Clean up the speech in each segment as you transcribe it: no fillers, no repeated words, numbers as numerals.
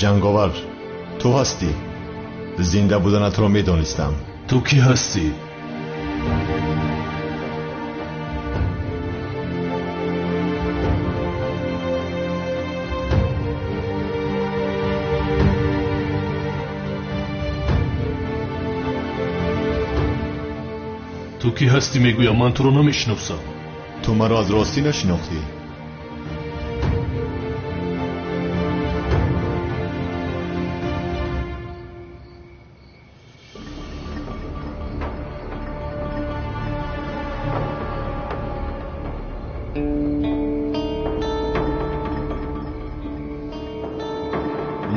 Ҷанговар, ту ҳастӣ. Зинда буданатро медонистам. Ту кӣ ҳастӣ? Ту кӣ ҳастӣ мегӯям, ман туро намешиносам. Ту маро аз ростӣ нашинохтӣ.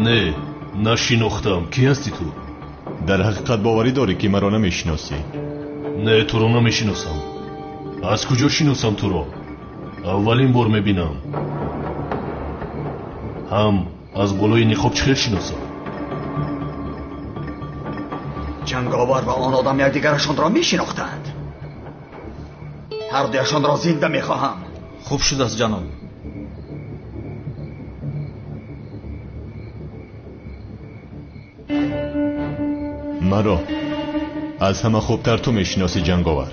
Не, нашинохтам. Кӣ ҳастӣ ту? Дар ҳақиқат боварӣ дорӣ, ки маро намешиносӣ? Не, туро намешиносам. Аз куҷо шиносам туро? Аввалин бор мебинам. Ҳам аз болои ниқоб чӣ хел шиносам? Ҷанговар ва он одам якдигарашонро мешинохтанд. Ҳардуяшонро зинда мехоҳам. Хуб шудааст, ҷаноб. Маро аз ҳама хубтар ту мешиносӣ, ҷанговар.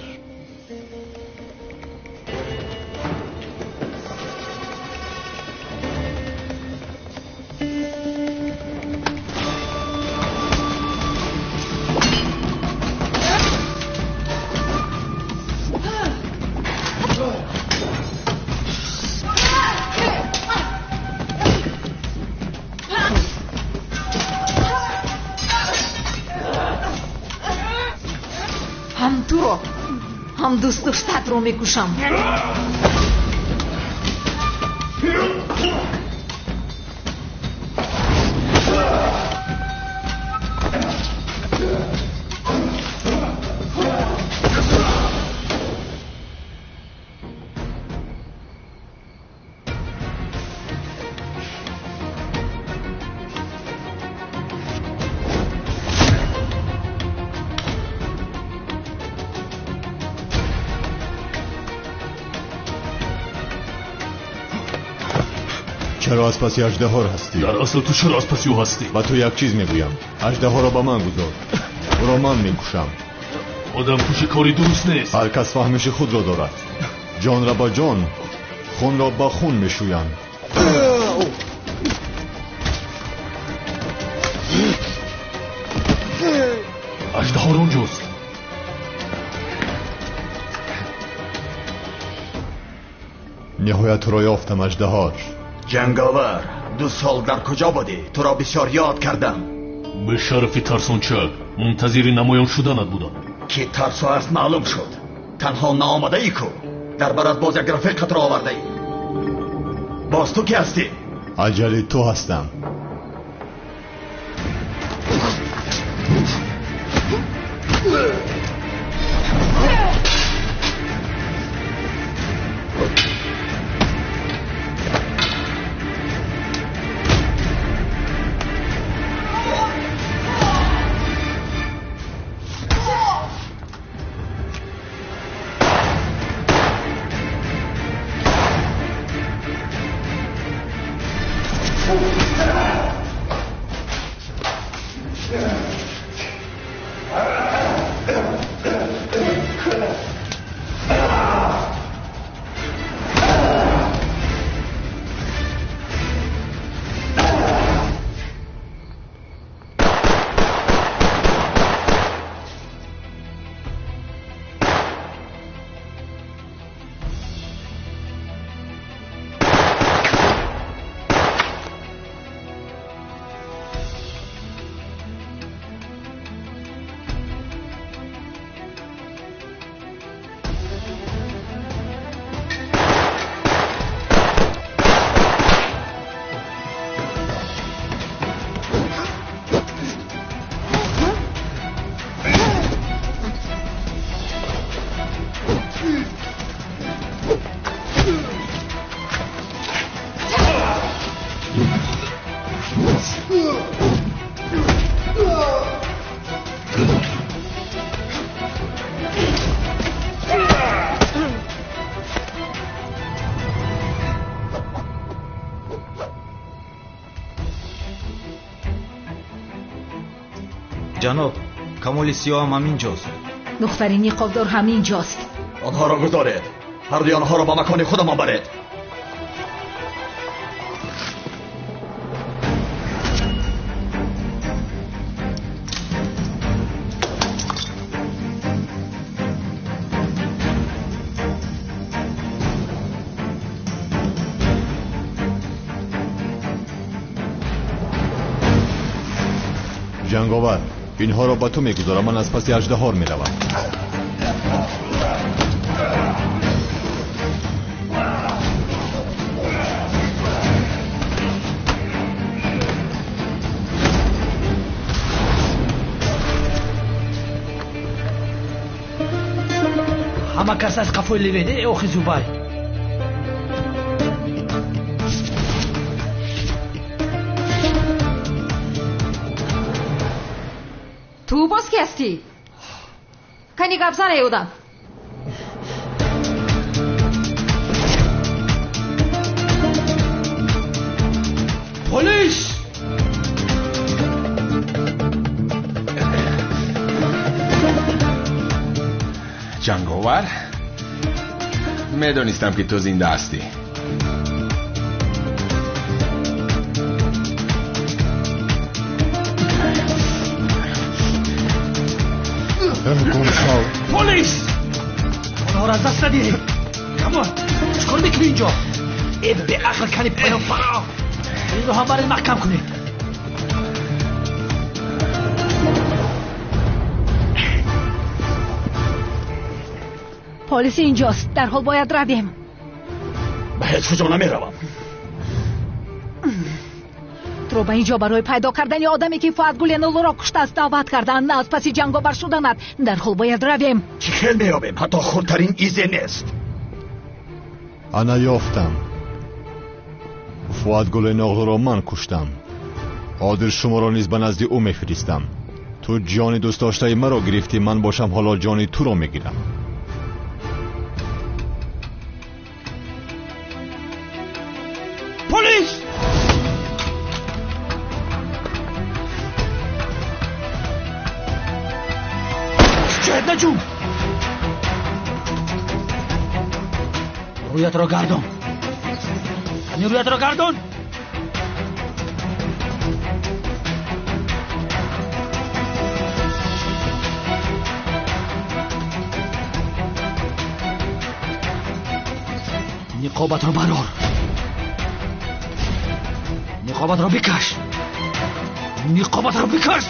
Ҳам туро, ҳам дӯстдоштаатро мекушам. Чаро аз паси аждаҳор ҳастӣ? Дар асл ту чаро аз паси ӯ ҳастӣ? Ба ту як чиз мегӯям. Аждаҳоро ба ман гузор. Ӯро ман мекушам. Одамкушӣ кори дуруст нест. Ҳар кас фаҳмиши худро дорад. Ҷонро ба ҷон, хунро ба хун мешӯянд. Аждаҳор онҷост. Ниҳоят туро ёфтам, аждаҳор. Ҷанговар, 2 сол дар куҷо будӣ? Туро бисёр ёд кардам. Бешарафи тарсончак, мунтазири намоён шуданат будам. Ки тарсо аст маълум шуд. Танҳо наомадаӣ ку. Дар барат боз як рафиқатро овардаӣ. Боз ту кӣ ҳастӣ? Аҷали ту ҳастам. Ҷаноб, Камоли Сиёҳ ҳам ҳаминҷост. Духтари ниқобдор ҳаминҷост. Онҳоро гузоред. Ҳардуи онҳоро ба макони худамон баред. Ҷанговар, инҳоро ба ту мегузорам, ман аз паси аждаҳор меравам. Ҳама кас аз қафои леведе, охи Зубай. Ту боз ки ҳастӣ? Кани гап зан, эй одам. Полис! Ҷанговар, медонистам, ки ту зинда ҳастӣ. Полис! Онҳоро аз даст надиҳед. Камол, чӣ кор мекунӣ инҷо? Э, беақл, кани поён фаро. Инро ҳам баред маҳкам кунед. Полис инҷост. Дарҳол бояд равем. Ба ҳеҷ куҷо намеравам. Туро ба инҷо барои пайдо кардани одаме, ки Фуад Гуленолуро куштааст, даъват карданд, на аз паси ҷанговар шуданат. Дарҳол бояд равем. Чӣ хел меёбем? Ҳатто хурдтарин изе нест. Ана ёфтам. Фуад Гуленоғлуро ман куштам. Ҳозир шуморо низ ба назди ӯ мефиристам. Ту ҷони дӯстдоштаи маро гирифтӣ, ман бошам ҳоло ҷони туро мегирам. Полис! Чояд наҷум! Рӯятро гардон. Кани рӯятро гардон. Ниқобатро барор. Ниқобатро бикаш. Ниқобатро бикаш.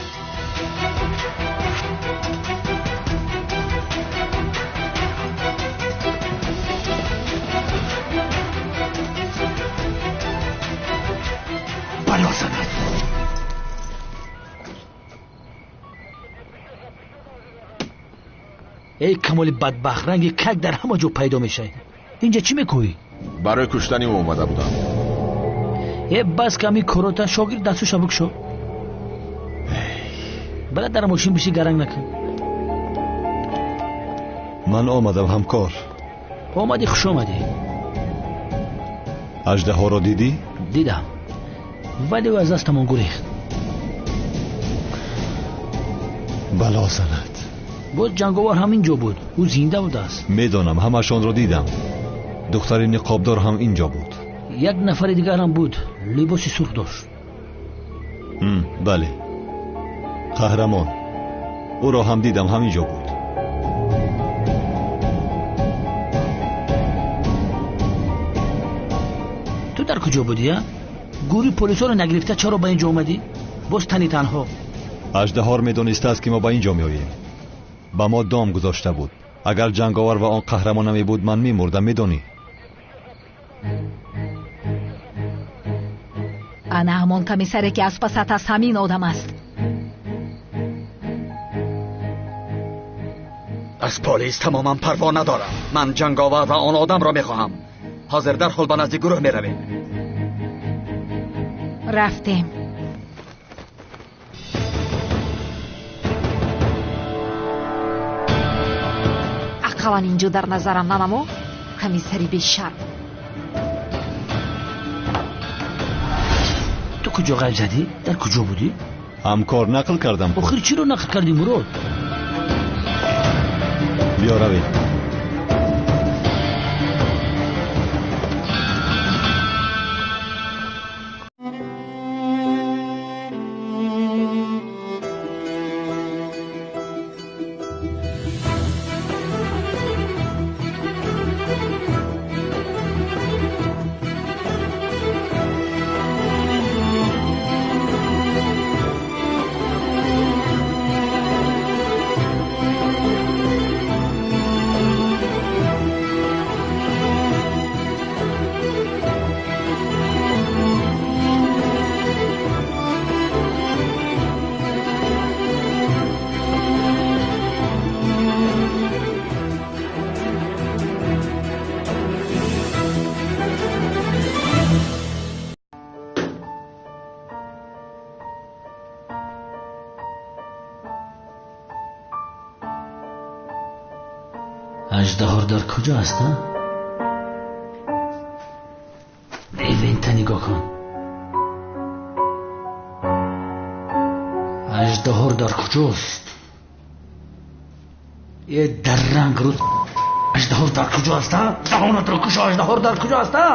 Бало занад. Эй Камоли бадбахт, ранги как дар ҳама ҷо пайдо мешавӣ. Инҷа чӣ мекӯӣ? Барои куштани ӯ омада будам. Э, бас ками корота, шогирд дастуша бикшо. Бала дар мошин биши, гаранг накун. Ман омадам, ҳамкор. Омадӣ, хуш омадӣ. Аждаҳоро дидӣ? Дидам, вале ӯ аз дастамон гурехт. Бало занад. Боз ҷанговар ҳамин ҷо буд. Ӯ зинда будааст. Медонам, ҳамашонро дидам. Духтари ниқобдор ҳам инҷо буд. Як нафари дигар ҳам буд, либоси сурх дошт. Бале, қаҳрамон. Ӯро ҳам дидам, ҳамин ҷо буд. Ту дар куҷо будӣ, а? Гурӯҳи полисҳоро нагирифта чаро ба ин ҷо омадӣ? Боз тани танҳо. Аждаҳор медонистааст, ки мо ба ин ҷо меоем. Ба мо дом гузошта буд. Агар ҷанговар ва он қаҳрамон намебуд, ман мемурдам, медонӣ. Ана ҳамон комиссаре, ки аз пасат аст, ҳамин одам аст. Аз полис тамоман парво надорам. Ман ҷанговар ва он одамро мехоҳам. Ҳозир дарҳол ба назди гурӯҳ меравем. Рафтем. Ақаллан инҷо дар назарам нанамо, комиссари бешарм. Ту куҷо ғайб задӣ? Дар куҷо будӣ? Ҳамкор, нақл кардам. Охир чиро нақл кардӣ, Мурод? Биё равем. Аждаҳор дар куҷо аст, а? Левента нигоҳ кун. Аждаҳор дар куҷост? Е дарранг рӯз, аждаҳор дар куҷо аст, а? Даҳонатро кушо, аждаҳор дар куҷо аст, а?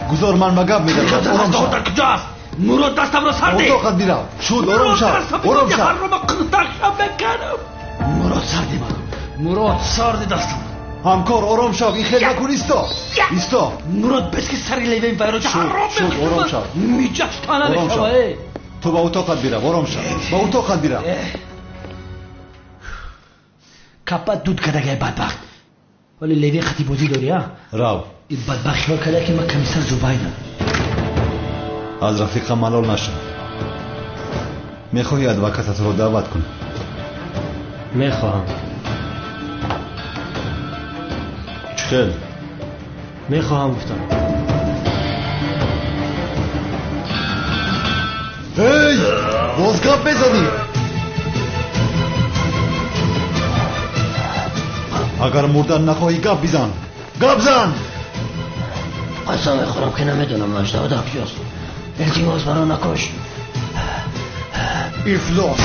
Гузор, ман ба гап медарам. Ором шав. Дар куҷоаст? Мурод, дастамро сар деҳ. Отоқат бирав. Шуд, ором шав. Ором шав. Мурод, сар деҳ маро. Мурод, сар деҳ дастам. Ҳамкор, ором шав. Ин хел накун, исто. Исто. Мурод, бес ки сари левен вайро ҳаром шуд, ором шав. Миҷаш тана мешава. Ту ба утоқат бирав, ором шав. Ба утоқат бирав. Капа дуд кардагай бадбахт. Вале левен хати бозӣ дорӣ, а? Рав. Ин бадбахт хиёл карда ки ман комиссар Зубайнам. Аз рафиқа малол нашав. Мехоҳӣ адвокататро даъват кунам? Мехоҳам. Чӣ хел? Мехоҳам, гуфтам. Эй, боз гап мезанӣ? Агар мурдан нахоҳӣ, гап бизан. Гап зан! Қасам мехӯрам ки намедонам аждаҳо дар куҷост. Илтимос, маро накуш. Ифлос!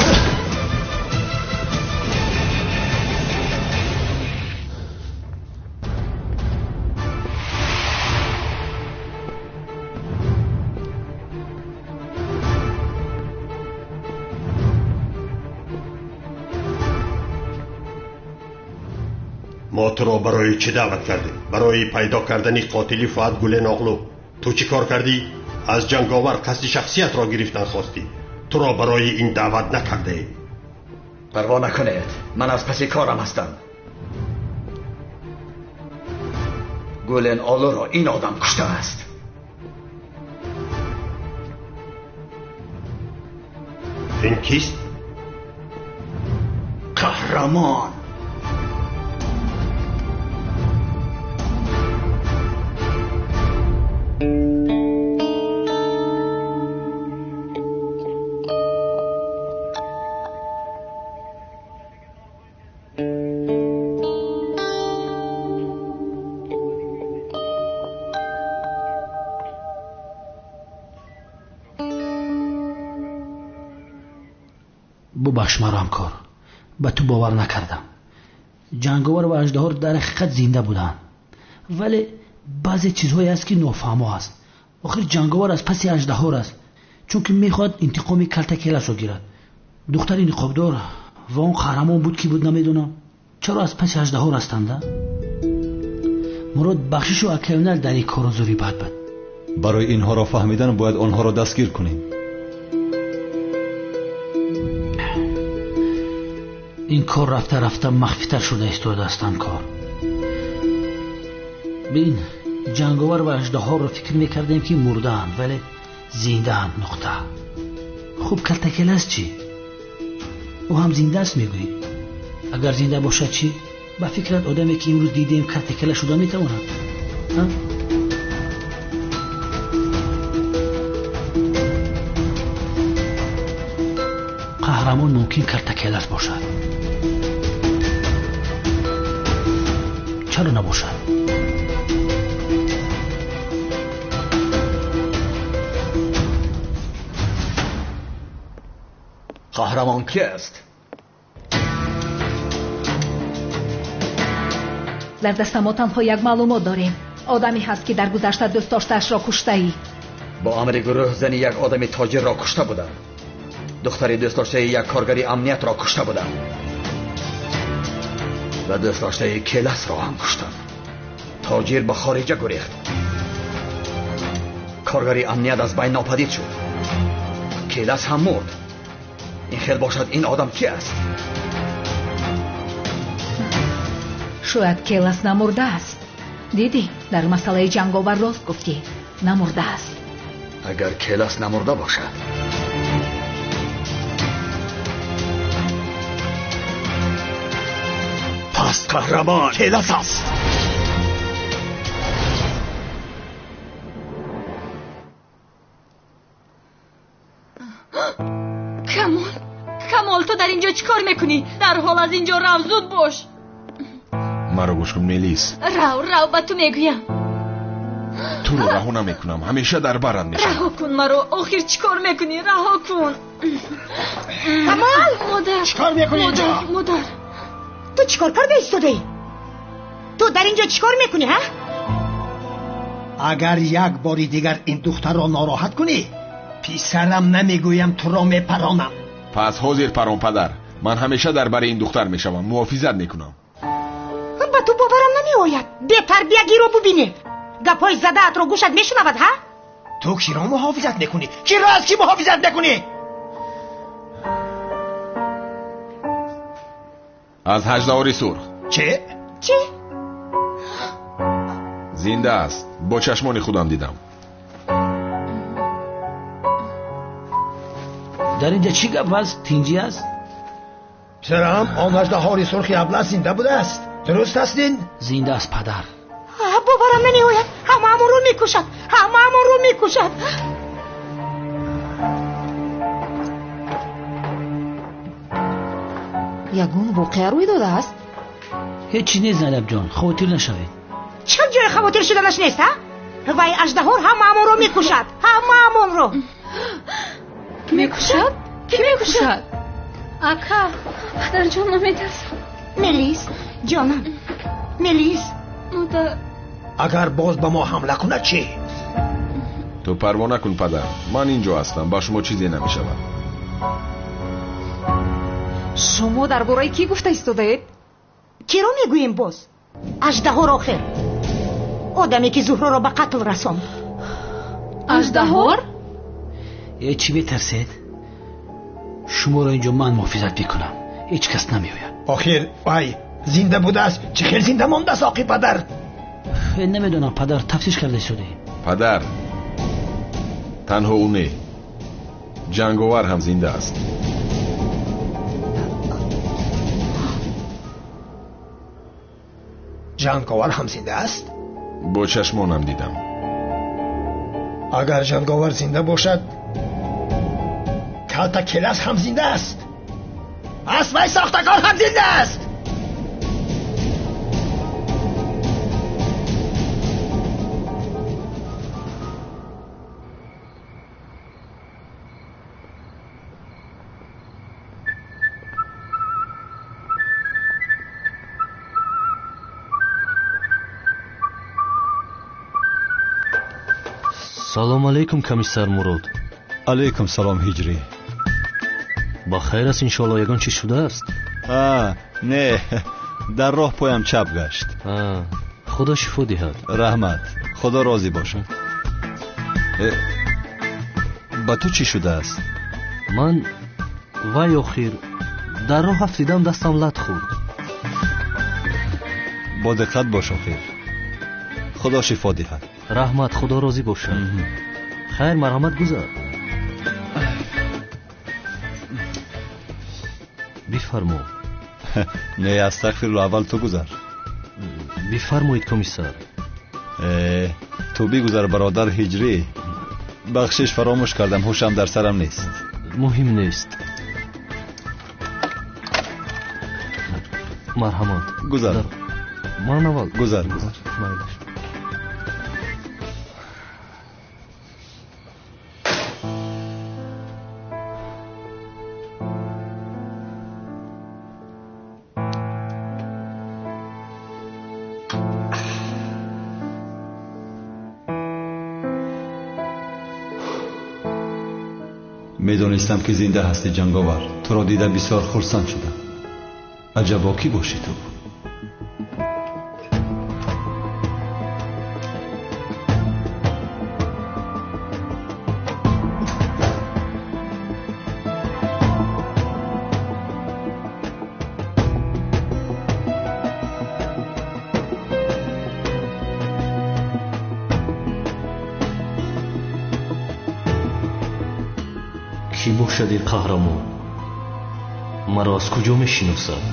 Мо туро барои чӣ даъват кардем? Барои пайдо кардани қотили Фуат Гуленоғлу. Ту чӣ кор кардӣ? Аз ҷанговар қасди шахсиятро гирифтан хостӣ. Туро барои ин даъват накардаем. Парво накунед, ман аз паси корам ҳастам. Гулен Олуро ин одам куштааст. Ин кист? Қаҳрамон. Бубахш маро, ҳамкор, ба ту бовар накардам. Ҷанговар ва аждаҳор дар ҳақиқат зинда буданд, вале баъзе чизҳое аст ки нофаҳмо аст. Охир ҷанговар аз паси аждаҳор аст, чунки мехоҳад интиқоми калтакелашро гирад. Духтари ниқобдор ва он қаҳрамон буд, ки буд намедонам, чаро аз паси аждаҳор ҳастанд? Мурод, бахшишу акайонал дар ин кору зури бад буд. Барои инҳоро фаҳмидан бояд онҳоро дастгир кунем. Ин кор рафта рафта махфитар шуда истодааст, ҳамкор. Бин, ҷанговар ва аждаҳорро фикр мекардем ки мурдаанд, вале зиндаанд. Нуқта. Хуб, калтакелас чӣ? Ӯ ҳам зинда аст, мегӯӣ? Агар зинда бошад чӣ? Ба фикрат одаме ки имрӯз дидем калтакела шуда метавонад? Қаҳрамон мумкин Калта Келас бошад. Чаро набошад? Қаҳрамон кист? Дар даста мо танҳо як маълумот дорем. Одаме ҳаст, ки дар гузашта дӯст доштаашро куштаӣ. Бо амри гурӯҳ зани як одами тоҷирро кушта будам. Духтари дӯстдоштаи як коргари амниятро кушта будам ва дӯстдоштаи Келасро ҳам куштам. Тоҷир ба хориҷа гурехт. Коргари амният аз байн нопадид шуд. Келас ҳам мурд. Ин хел бошад, ин одам ки аст? Шояд Келас намурдааст. Дидӣ, дар масъалаи ҷанговар рост гуфтӣ. Намурдааст. Агар Келас намурда бошад, пас қаҳрамон Келас аст. Камол, Камол, ту дар инҷо чӣ кор мекунӣ? Дарҳол аз инҷо рав, зуд бош. Маро гӯш кун, Мелис. Рав, рав, ба ту мегӯям. Туро раҳо намекунам, ҳамеша дар барам мешавам. Раҳо кун маро, охир чӣ кор мекунӣ? Раҳо кун. Камол! Модар! Чӣ кор мекунӣ инҷо? Модар! Ту чӣ кор карда истодаӣ? Ту дар инҷо чӣ кор мекунӣ, ҳа? Агар як бори дигар ин духтарро нороҳат кунӣ, писарам намегӯям, туро мепаронам. Пас ҳозир парон, падар. Ман ҳамеша дар бари ин духтар мешавам, муҳофизат мекунам. Ба ту боварам намеояд. Бетарбиягиро бубинед. Гапҳои задаатро гӯшат мешунавад, ҳа? Ту киро муҳофизат мекунӣ? Киро аз кӣ муҳофизат мекунӣ? Аз ҳаждаҳори сурх. Чӣ? Чӣ? Зинда аст. Бо чашмони худам дидам. Дар инҷа чӣ гап аст? Тинҷӣ аст? Писарам, он ҳаждаҳори сурхи абла зинда будааст. Дуруст аст ин? Зинда аст, падар. Боварам намеояд. Ҳамаамонро мекушад. Ҳамаамонро мекушад. Ягон воқеа рӯй додааст? Ҳеҷ чиз нест, Зайнабҷон, хавотир нашавед. Чӣ ҷои хавотир шуданаш нест, ҳа? Вай аждаҳор ҳамаамонро мекушад. Ҳамаамонро. Мекушад? Кӣ мекушад? Ака, падарҷон, наметарсам. Мелис, ҷонам. Мелис. Модар. Агар боз ба мо ҳамла кунад чӣ? Ту парво накун, падар. Ман инҷо ҳастам, ба шумо чизе намешавад. Шумо дар бораи кӣ гуфта истодаед? Киро мегӯем боз? Аждаҳор охир. Одаме ки Зуҳроро ба қатл расонд. Аждаҳор? Э, чӣ метарсед? Шуморо инҷо ман муҳофизат мекунам. Ҳеҷ кас намеояд. Охир вай зинда будааст. Чӣ хел зинда мондааст, оқи падар? Намедонам, падар, тафтиш карда истодаем. Падар, танҳо ӯ не, ҷанговар ҳам зинда аст. Ҷанговар ҳам зинда аст? Бо чашмонам дидам. Агар ҷанговар зинда бошад, Калта Келас ҳам зинда аст. Пас вай сохтакор ҳам зинда аст. Салом алейкум, комиссар Мурод. Алейкум салом, Ҳиҷрӣ. Ба хайр аст, иншоалло, ягон чиз шудааст? Не, дар роҳ поям чап гашт. Худо шифо диҳад. Раҳмат, худо розӣ бошад. Ба ту чӣ шудааст? Ман вай охир дар роҳ афтидам, дастам лат хӯрд. Бо диққат бош охир. Худо шифо диҳад. Раҳмат, худо розӣ бошад. Хайр, марҳамат, гузар. Бифармо. Не, астағфирулло, аввал ту гузар. Бифармоед, комиссар. Ту бигузар, бародар Ҳиҷрӣ. Бахшиш, фаромӯш кардам, ҳушам дар сарам нест. Муҳим нест. Марҳамат. Гузар. Ман аввал. Гузар, гузар. Майлаш. Медонистам ки зинда ҳастӣ, ҷанговар. Туро дида бисёр хурсанд шудам. Аҷабо кӣ бошӣ ту? Кӣ бошад ин қаҳрамон? Маро аз куҷо мешиносад?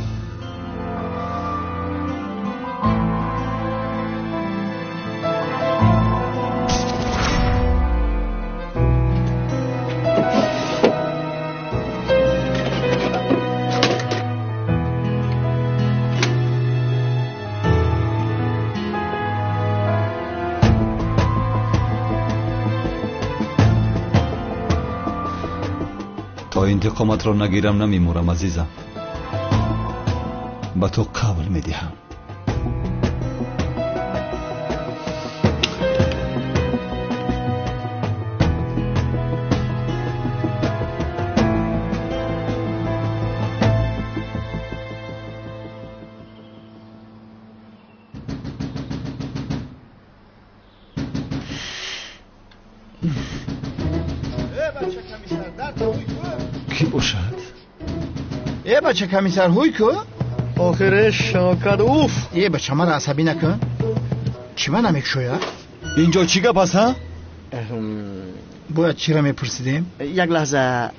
То интиқоматро нагирам намемурам, азизам. Ба ту қавл медиҳам. Кӣ бошад? Э бача комиссар, ҳуй ку? Охире Шавкат, уф! Э бача, маро асабӣ накун. Чӣ ма намекушояд? Инҷо чӣ гап аст, ҳа? Бояд чиро мепурсидем? Як лаҳза,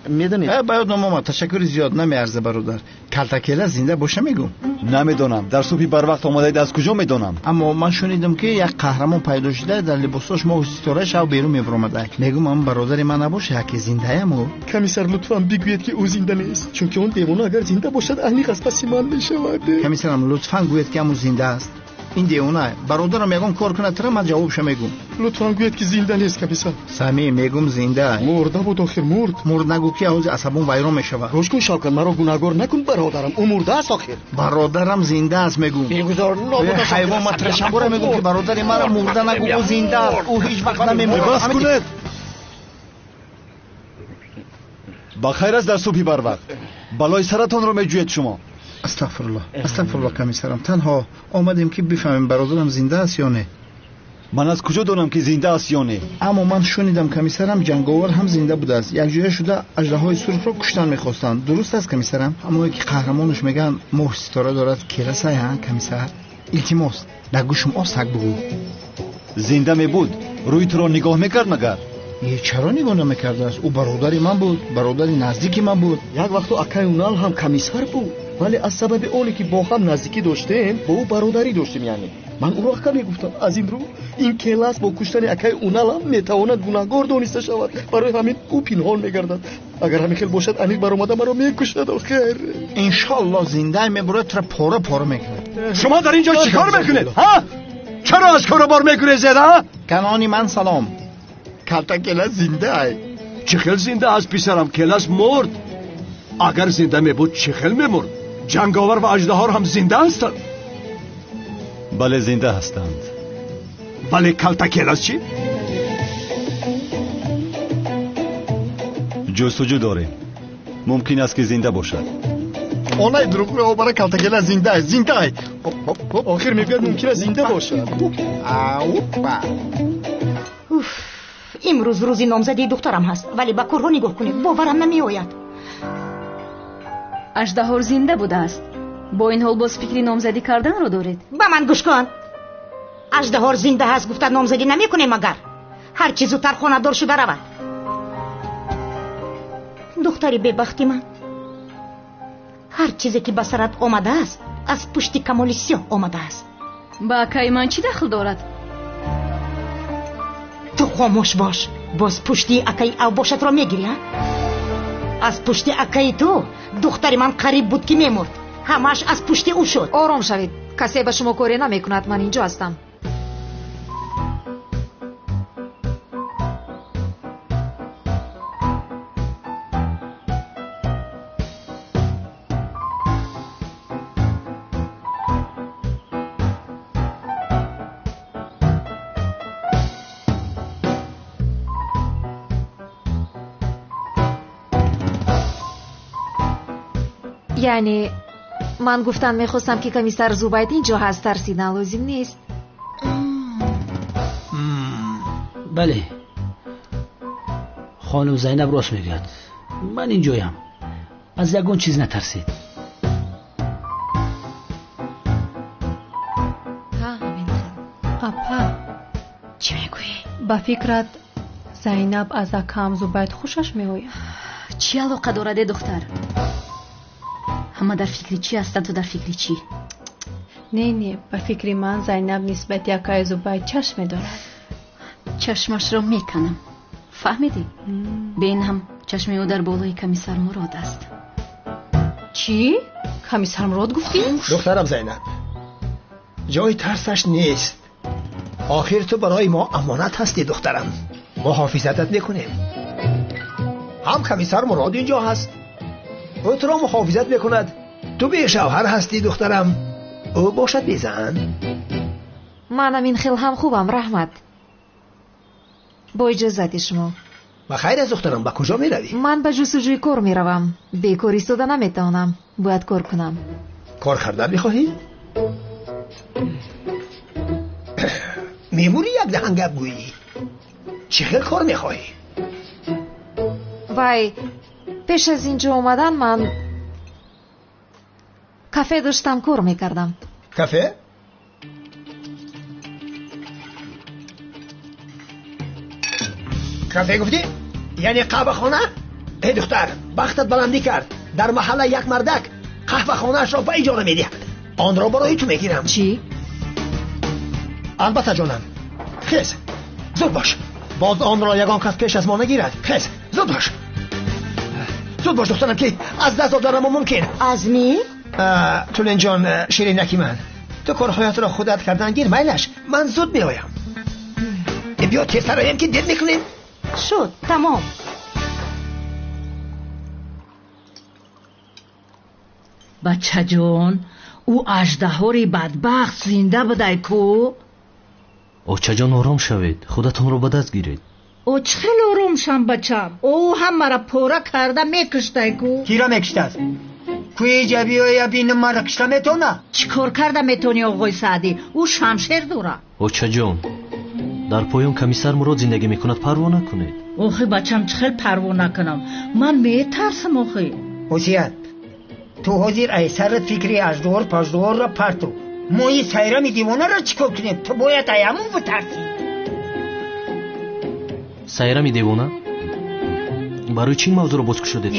медонед? Ба ёд номомад, ташаккури зиёд, намеарза бародар. Калтакела зинда боша мегӯм. Намедонам, дар субҳи барвақт омадаед, аз куҷо медонам? Аммо ман шунидам, ки як қаҳрамон пайдо шуда, дар либосош моҳу ситора шав берун мебаромада. Мегӯм, ам бародари ман набоша, яке зиндаям ӯ. Комиссар, лутфан бигӯед, ки ӯ зинда нест, чунки он девона агар зинда бошад, аниқ аз паси ман мешавад. Комиссарам, лутфан гӯед, ки ам ӯ зинда аст. Ин девона бародарам ягон кор кунад, тара ман ҷавобша мегӯм. Лутфан гӯед, ки зинда нест, комиссар. Самим, мегӯм зинда. Мурда буд, охир мурд. Мурд нагӯ, ки ҳози асабон вайрон мешавад. Гӯш кун, Шавкат, маро гунаҳгор накун, бародарам. Ӯ мурда аст, охир. Бародарам зинда аст, мегӯм. Бегузор, нобуда. Ҳайвон, ман тирашамбора мегӯм, ки бародари маро мурда нагӯ, ӯ зинда аст. Ӯ ҳеҷ вақт намемурад. Бас кунед. Ба хайр аст дар субҳи барвақт. Балои саратонро меҷӯед шумо. Астағфируллоҳ, астағфируллоҳ, комиссарам. Танҳо омадем, ки бифаҳмем бародарам зинда аст ё не. Ман аз куҷо донам, ки зинда аст ё не? Аммо ман шунидам, комиссарам, ҷанговар ҳам зинда будааст. Якҷоя шуда аждаҳои сурхро куштан мехостанд. Дуруст аст, комиссарам? Ҳамое ки қаҳрамонаш мегӯянд моҳ ситора дорад, керасай, ҳа, комиссар? Илтимос, дар гӯшам осак бигӯ. Зинда мебуд, рӯи туро нигоҳ мекард магар? Чаро нигоҳ намекардааст? Ӯ бародари ман буд, бародари наздики ман буд. Як вақту акаи Унал ҳам комиссар буд, вале аз сабаби оне ки бо ҳам наздикӣ доштем, бо ӯ бародарӣ доштем, яъне ман ӯро ака мегуфтам. Аз ин рӯ ин келас бо куштани акаи Уналам метавонад гунаҳгор дониста шавад. Барои ҳамин ӯ пинҳон мегардад. Агар ҳамин хел бошад, аниқ баромада маро мекушад, охир. Иншоаллоҳ зинда мебурад, тура пора пора мекунад. Шумо дар ин ҷо чӣ кор мекунед, ҳа? Чаро аз кору бор мегурезед, ҳа? Канони ман салом. Калтакела зинда ай. Чӣ хел зинда аст, писарам? Келас мурд. Агар зинда мебуд, чӣ хел мемурд? Ҷанговар ва аждаҳор ҳам зинда ҳастанд. Бале, зинда ҳастанд. Вале калтакелас чӣ? Ҷустуҷӯ дорем. Мумкин аст, ки зинда бошад. Онай дурӯғ обара, калтакела зинда аст, зинда ай. Охир мегӯяд, мумкин аст зинда бошад. Аупа. Уф, имрӯз рӯзи номзадии духтарам ҳаст, вале ба корҳо нигоҳ кунед, боварам намеояд. Аждаҳор зинда будааст. Бо ин ҳол боз фикри номзадӣ карданро доред? Ба ман гӯш кун. Аждаҳор зинда ҳаст гуфта номзадӣ намекунем агар. Ҳар чӣ зудтар хонадор шуда равад. Духтари бебахти ман, ҳар чизе ки ба сарат омадааст, аз пушти Камоли Сиёҳ омадааст. Ба акаи ман чӣ дахл дорад? Ту хомӯш бош. Боз пушти акаи авбошатро мегирӣ, а? Аз пушти акаи ту духтари ман қариб буд, ки мемурд. Ҳамааш аз пушти ӯ шуд. Ором шавед, касе ба шумо коре намекунад, ман инҷо ҳастам. Яъне ман гуфтан мехостам, ки комиссар Зубайд инҷо ҳаст, тарсидан лозим нест. Бале, хонум Зайнаб рост мегӯяд, ман инҷоям, аз ягон чиз натарсед. Апа, чӣ мегӯӣ? Ба фикрат, Зайнаб аз акаам Зубайд хушаш меояд? Чӣ алоқа дорад, э духтар? Ҳама дар фикри чӣ ҳастанд, ту дар фикри чӣ? Не, не, ба фикри ман Зайнаб нисбати акаи Зубайд чашм медорад. Чашмашро меканам, фаҳмидӣ? Бин, ҳам чашми ӯ дар болои комиссар Мурод аст. Чӣ? Комиссар Мурод гуфтӣ? Духтарам Зайнаб, ҷои тарсаш нест. Охир ту барои мо амонат ҳастӣ, духтарам, муҳофизатат мекунем. Ҳам комиссар Мурод инҷо ҳаст, ӯ туро муҳофизат мекунад. Ту бешавҳар ҳастӣ, духтарам, ӯ бошад безан. Манам ин хел ҳам хубам, раҳмат. Бо иҷозати шумо. Ба хайр аст, духтарам, ба куҷо меравӣ? Ман ба ҷустуҷӯи кор меравам. Бекор истода наметавонам, бояд кор кунам. Кор кардан мехоҳӣ? Мемурӣ як даҳан гап гӯӣ. Чӣ хел кор мехоҳӣ? Вай, пеш аз инҷо омадан ман кафе доштам, кор мекардам. Кафе? Кафе гуфтӣ? Яъне қаҳвахона? Эй духтар, бахтат баландӣ кард. Дар маҳалла як мардак қаҳвахонаашро ба иҷора медиҳад. Онро барои ту мегирам. Чӣ? Албатта, ҷонам. Хез, зуд бош. Боз онро ягон кас пеш аз мо нагирад. Хез, зуд бош. Зуд бош, духтарам, ки аз даст доданам мумкин. Азмӣ? Тулинҷон, ширинаки ман, ту корҳоятро худат кардан гир, майлаш, ман зуд меоям. Биё тезтар оем, ки дер мекунем. Шуд, тамом. Бачаҷон, ӯ аждаҳори бадбахт зинда будай ку? Очаҷон, ором шавед, худатонро ба даст гиред. О, чӣ хел ором шам, бачам? Ӯ ҳамаро пора карда мекуштай ку. Кира мекуштааст? Куи ҷабиёя бинам, мара кушта метона? Чӣ кор карда метонӣ, оғои Саъдӣ? Ӯ шамшер дора. Очаҷон, дар поён комиссар Мурод зиндагӣ мекунад, парво накунед. Охи, бачам, чӣ хел парво накунам? Ман метарсам, охи. Ҳусият, ту ҳозир ай сарат фикри аждуҳор паждуҳорро парту. Мо ин Сайрами девонаро чӣ кор кунем? Ту бояд ай ҳамун битарсӣ. Сайрами девона? Барои чӣ ин мавзӯъро боз кушодед?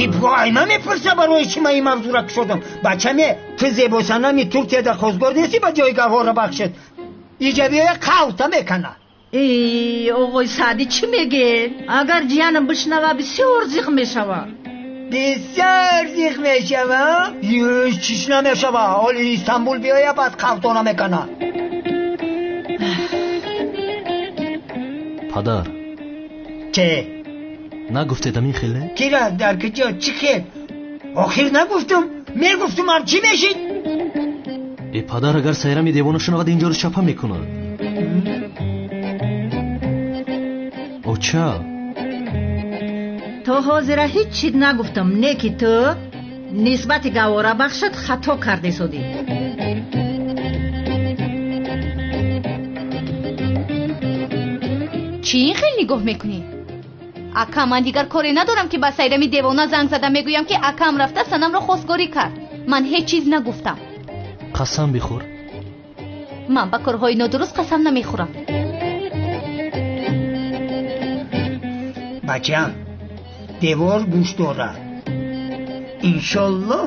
Ай ман мепурса, барои чӣ ман ин мавзӯъро кушодам? Бачаме, ту зебосанами Туркияда хостгор нестӣ, ба ҷои Гавҳорро бахшед. Иҷабиёя қавта мекана. Э, оғои Саъдӣ, чӣ мегӯед? Агар ҷиянам бишнава, бисёр зиқ мешава. Бисёр зиқ мешава? Чиш намешава, ҳоли Истанбул биёя, баъд қавтона мекана. Падар. Че? Нагуфтед амин хеле? Кира, дар куҷо, чӣ хел? Охир нагуфтум, мегуфтум ҳам чӣ мешид? Э падар, агар Сайрами девона шунавад, инҷоро чапа мекунад. Оча, то ҳозира ҳеҷ чиз нагуфтам, не ки ту нисбати Гавҳорабахшат хато кардесодӣ. Чӣ ин хел нигоҳ мекунӣ? Ака, ман дигар коре надорам, ки ба Сайрами девона занг зада мегӯям, ки акам рафта Санамро хостгорӣ кард. Ман ҳеҷ чиз нагуфтам. Қасам бихӯр. Ман ба корҳои нодуруст қасам намехӯрам. Бачам, девор гӯш дорад. Иншолло.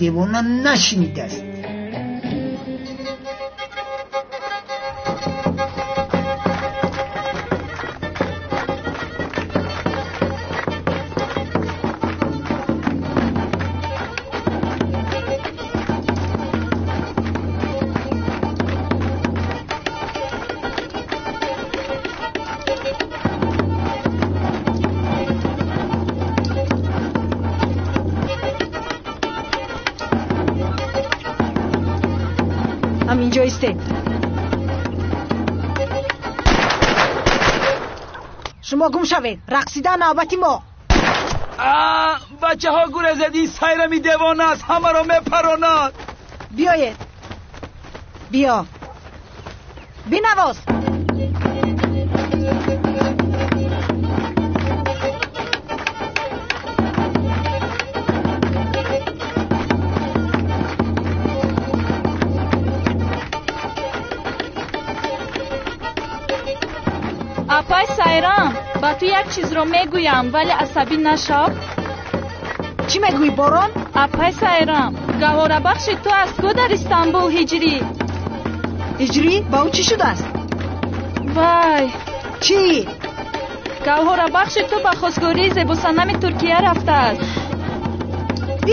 девона нашунидааст. Ҳаминҷо истед. Шумо гум шавед, рақсидан навбати мо. Бачаҳо гурезед, ин Сайрами девона аст, ҳамаро мепаронад. Биёед, биё, бинавоз. Апай Сайрам, ба ту як чизро мегӯям, вале асабӣ нашав. Чӣ мегӯӣ, Борон? Апай Сайрам, гаҳворабахши ту аст ку дар Истанбул Ҳиҷрӣ. Ҳиҷрӣ? Ба ӯ чӣ шудааст? Вай! Чӣ? Гаҳворабахши ту ба хостгории зебосанами Туркия рафтааст.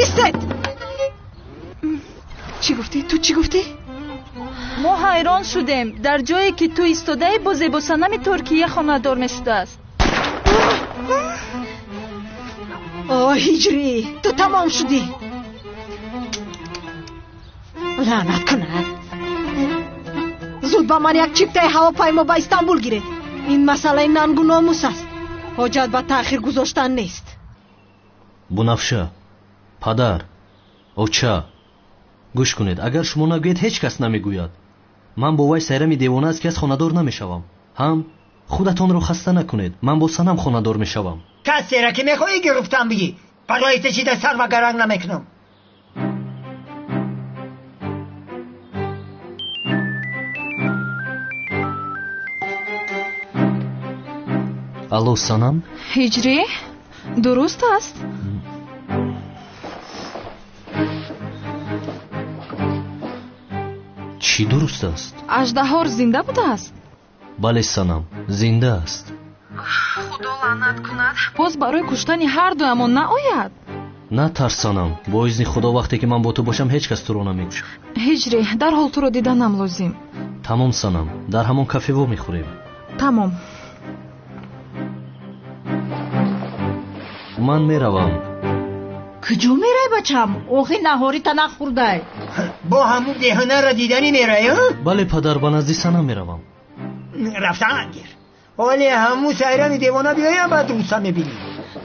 Истед! Чӣ гуфтӣ? Ту чӣ гуфтӣ? Мо ҳайрон шудем. Дар ҷое ки ту истодаӣ, бо зебосанами Туркия хонадор мешудааст. О, Ҳиҷрӣ, ту тамом шудӣ. Лаънат кунад. Зуд ба ман як чиптаи ҳавопаймо ба Истанбул гиред. Ин масъалаи нангу номус аст. Ҳоҷат ба таъхир гузоштан нест. Бунафша, падар, оча, гӯш кунед, агар шумо нагӯед, ҳеҷ кас намегӯяд. Ман бо вай Сайрами девона аст, ки аз хонадор намешавам. Ҳам худатонро хаста накунед, ман бо Санам хонадор мешавам. Касера ки мехоҳӣ гирифтан бигӣ, барои ту чида сар ва гаранг намекунам. Алло, Санам? Ҳиҷрӣ, дуруст аст? Чӣ дуруст аст? Аждаҳор зинда будааст? Бале, Санам, зинда аст. Худо лаънат кунад, боз барои куштани ҳар дуямон наояд. Натарс, Санам, бо изни Худо вақте ки ман бо ту бошам, ҳеҷ кас туро намекушад. Ҳиҷрӣ, дарҳол туро диданам лозим. Тамом, Санам, дар ҳамон кафе вомехӯрем. Тамом. Ман меравам. Куҷо мерай, бачам? Охи наҳорита нахӯрдай. Бо ҳамун деҳонаро диданӣ мерай? Бале, падар, ба назди Санам меравам. Рафтан гир. Ҳоле ҳамун Сайрами девона биёям, баъд руса мебинӣ.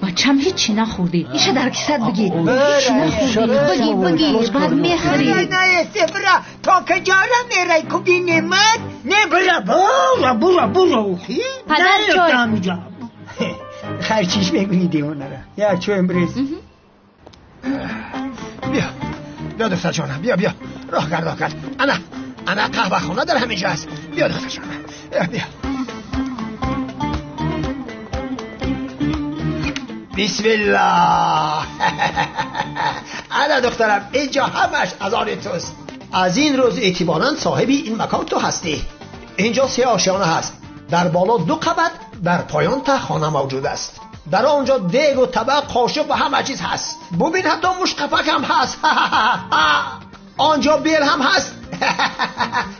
Бачам, ҳечи нахӯрдӣ. Иша дар кисат бигир. Ҳечи нахӯрдӣ. Бигир, бигир, баъд мехӯрӣ. Не, бира, то куҷора мерай, ку бинемад? Не, бира, бура, бура, бура, охи. Падар, чой. Хайр, чиш мегӯӣ девонара? Як чоем бирез. Биё, биё, духтарҷонам, биё, биё. Роҳ кард, роҳ кард. Ана, ана қаҳвахона дар ҳамин ҷо аст. Биё, духтарҷонам, биё. Бисмиллоҳ. Ана духтарам, инҷо ҳамаш аз они туст. Аз ин рӯз эътиборан соҳиби ин макон ту ҳастӣ. Инҷо се ошёна ҳаст. Дар боло ду қабат, дар поён тахона мавҷуд аст. Дар он ҷо дегу табақ, қошуқ ва ҳама чиз ҳаст. Бубин, ҳатто мушқапак ҳам ҳаст. Он ҷо бел ҳам ҳаст.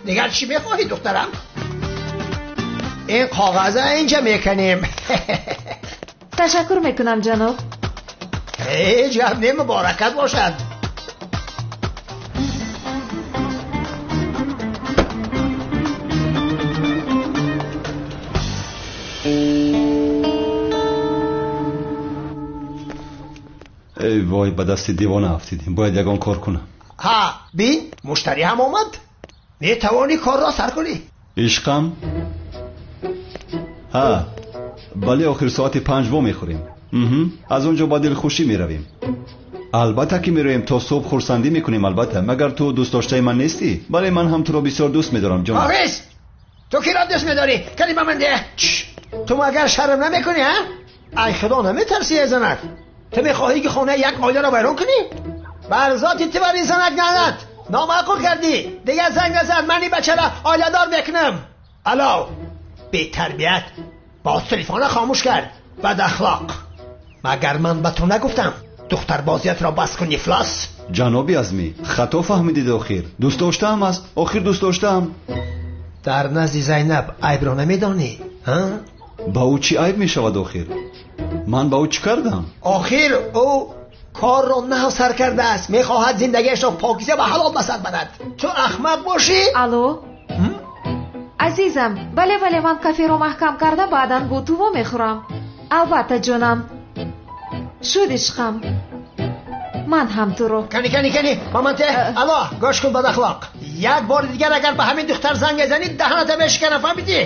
Дигар чӣ мехоҳӣ, духтарам? Ин коғаза инҷа мекунем. Ташаккур мекунам, ҷаноб. Ҳеҷ гап не, муборакат бошад. Эй вой, ба дасти девона афтидем, бояд ягон кор кунам. Ҳа, бин, муштарӣ ҳам омад. Метавонӣ корро сар кунӣ. Ишқам? Ҳа, бале, охир соати 5 вомехӯрем. Аз он ҷо ба дилхушӣ меравем. Албатта ки меравем, то субҳ хурсандӣ мекунем, албатта. Магар ту дӯстдоштаи ман нестӣ? Бале, ман ҳам туро бисёр дӯст медорам, ҷонам. Ҳофиз, ту киро дӯст медорӣ? Калима ба ман деҳ. Ту магар шарм намекунӣ, ҳа? Ай худо, наметарсӣ, эй занак? Ту мехоҳӣ ки хонаи як оиларо вайрон кунӣ? Бар зоти ту бар ин занак лаънат. Номаъқул кардӣ. Дигар занг назан, ман ин бачаро оиладор мекунам. Алло, бетарбият, боз телефонро хомӯш кард. Бадахлоқ. Магар ман ба ту нагуфтам духтарбозиятро бас кун, ифлос? Ҷаноби Азмӣ, хато фаҳмидед охир. Дӯст доштаам аст, охир дӯст доштаам. Дар назди Зайнаб айбро намедонӣ, ҳа? Ба ӯ чӣ айб мешавад охир? Ман ба ӯ чӣ кардам? Охир ӯ корро нав сар кардааст, мехоҳад зиндагиашро покиза ва ҳалол ба сар барад. Ту ахмақ бошӣ? Алло, азизам, бале, бале, ман каферо маҳкам карда баъдан бо ту вомехӯрам. Албатта, ҷонам. Шуд ишқам. Ман ҳам туро. Кани, кани, кани, маманте, алло, гӯш кун, бадахлоқ. Як бори дигар агар ба ҳамин духтар занг мезанӣ, даҳаната мешиканам, фаҳмидӣ?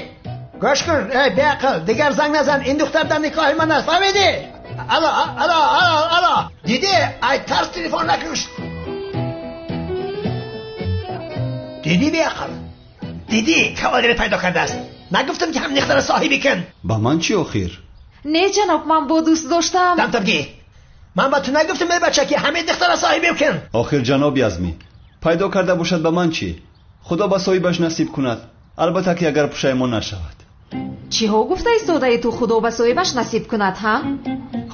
Гӯш кун, эй беақл, дигар занг назан, ин духтар дар никоҳи ман аст, фаҳмидӣ? Алло, алло, алло, алло, дидӣ, ай тарс телефон накушт. Дидӣ беақл, дидӣ кавалере пайдо кардааст. Нагуфтам ки ҳам духтара соҳибӣ кун. Ба ман чӣ охир? Не ҷаноб, ман бо дӯст доштам. Дамтабгӣ, ман ба ту нагуфтам эй бача ки ҳамин духтара соҳибӣ кун. Охир ҷаноби Азмӣ, пайдо карда бошад ба ман чӣ? Худо ба соҳибаш насиб кунад. Албатта ки агар пушаймон нашавад. Чиҳо гуфта истодаи ту, худо ба соҳибаш насиб кунад, ҳа?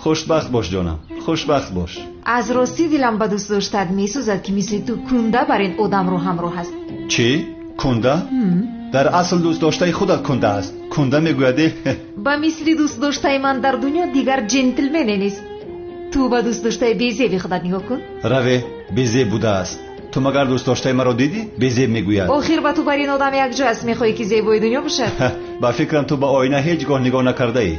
Хушбахт бош ҷонам, хушбахт бош. Аз ростӣ дилам ба дӯст доштат месӯзад ки мисли ту кунда бар ин одамро ҳамроҳ аст. Чӣ? Кунда? Дар асл дӯст доштаи худат кунда аст. Кунда мегӯяд. Ба мисли дӯст доштаи ман дар дунё дигар ҷентлмене нест. Ту ба дӯст доштаи безеби худат нигоҳ кун. Раве, безеб будааст. Ту магар дӯст доштаи маро дидӣ? Безеб мегӯяд. Охир ба ту бар ин одам якҷо аст, мехоҳӣ ки зебои дунё бошад? Ба фикрам ту ба оина ҳеҷ гоҳ нигоҳ накардаӣ.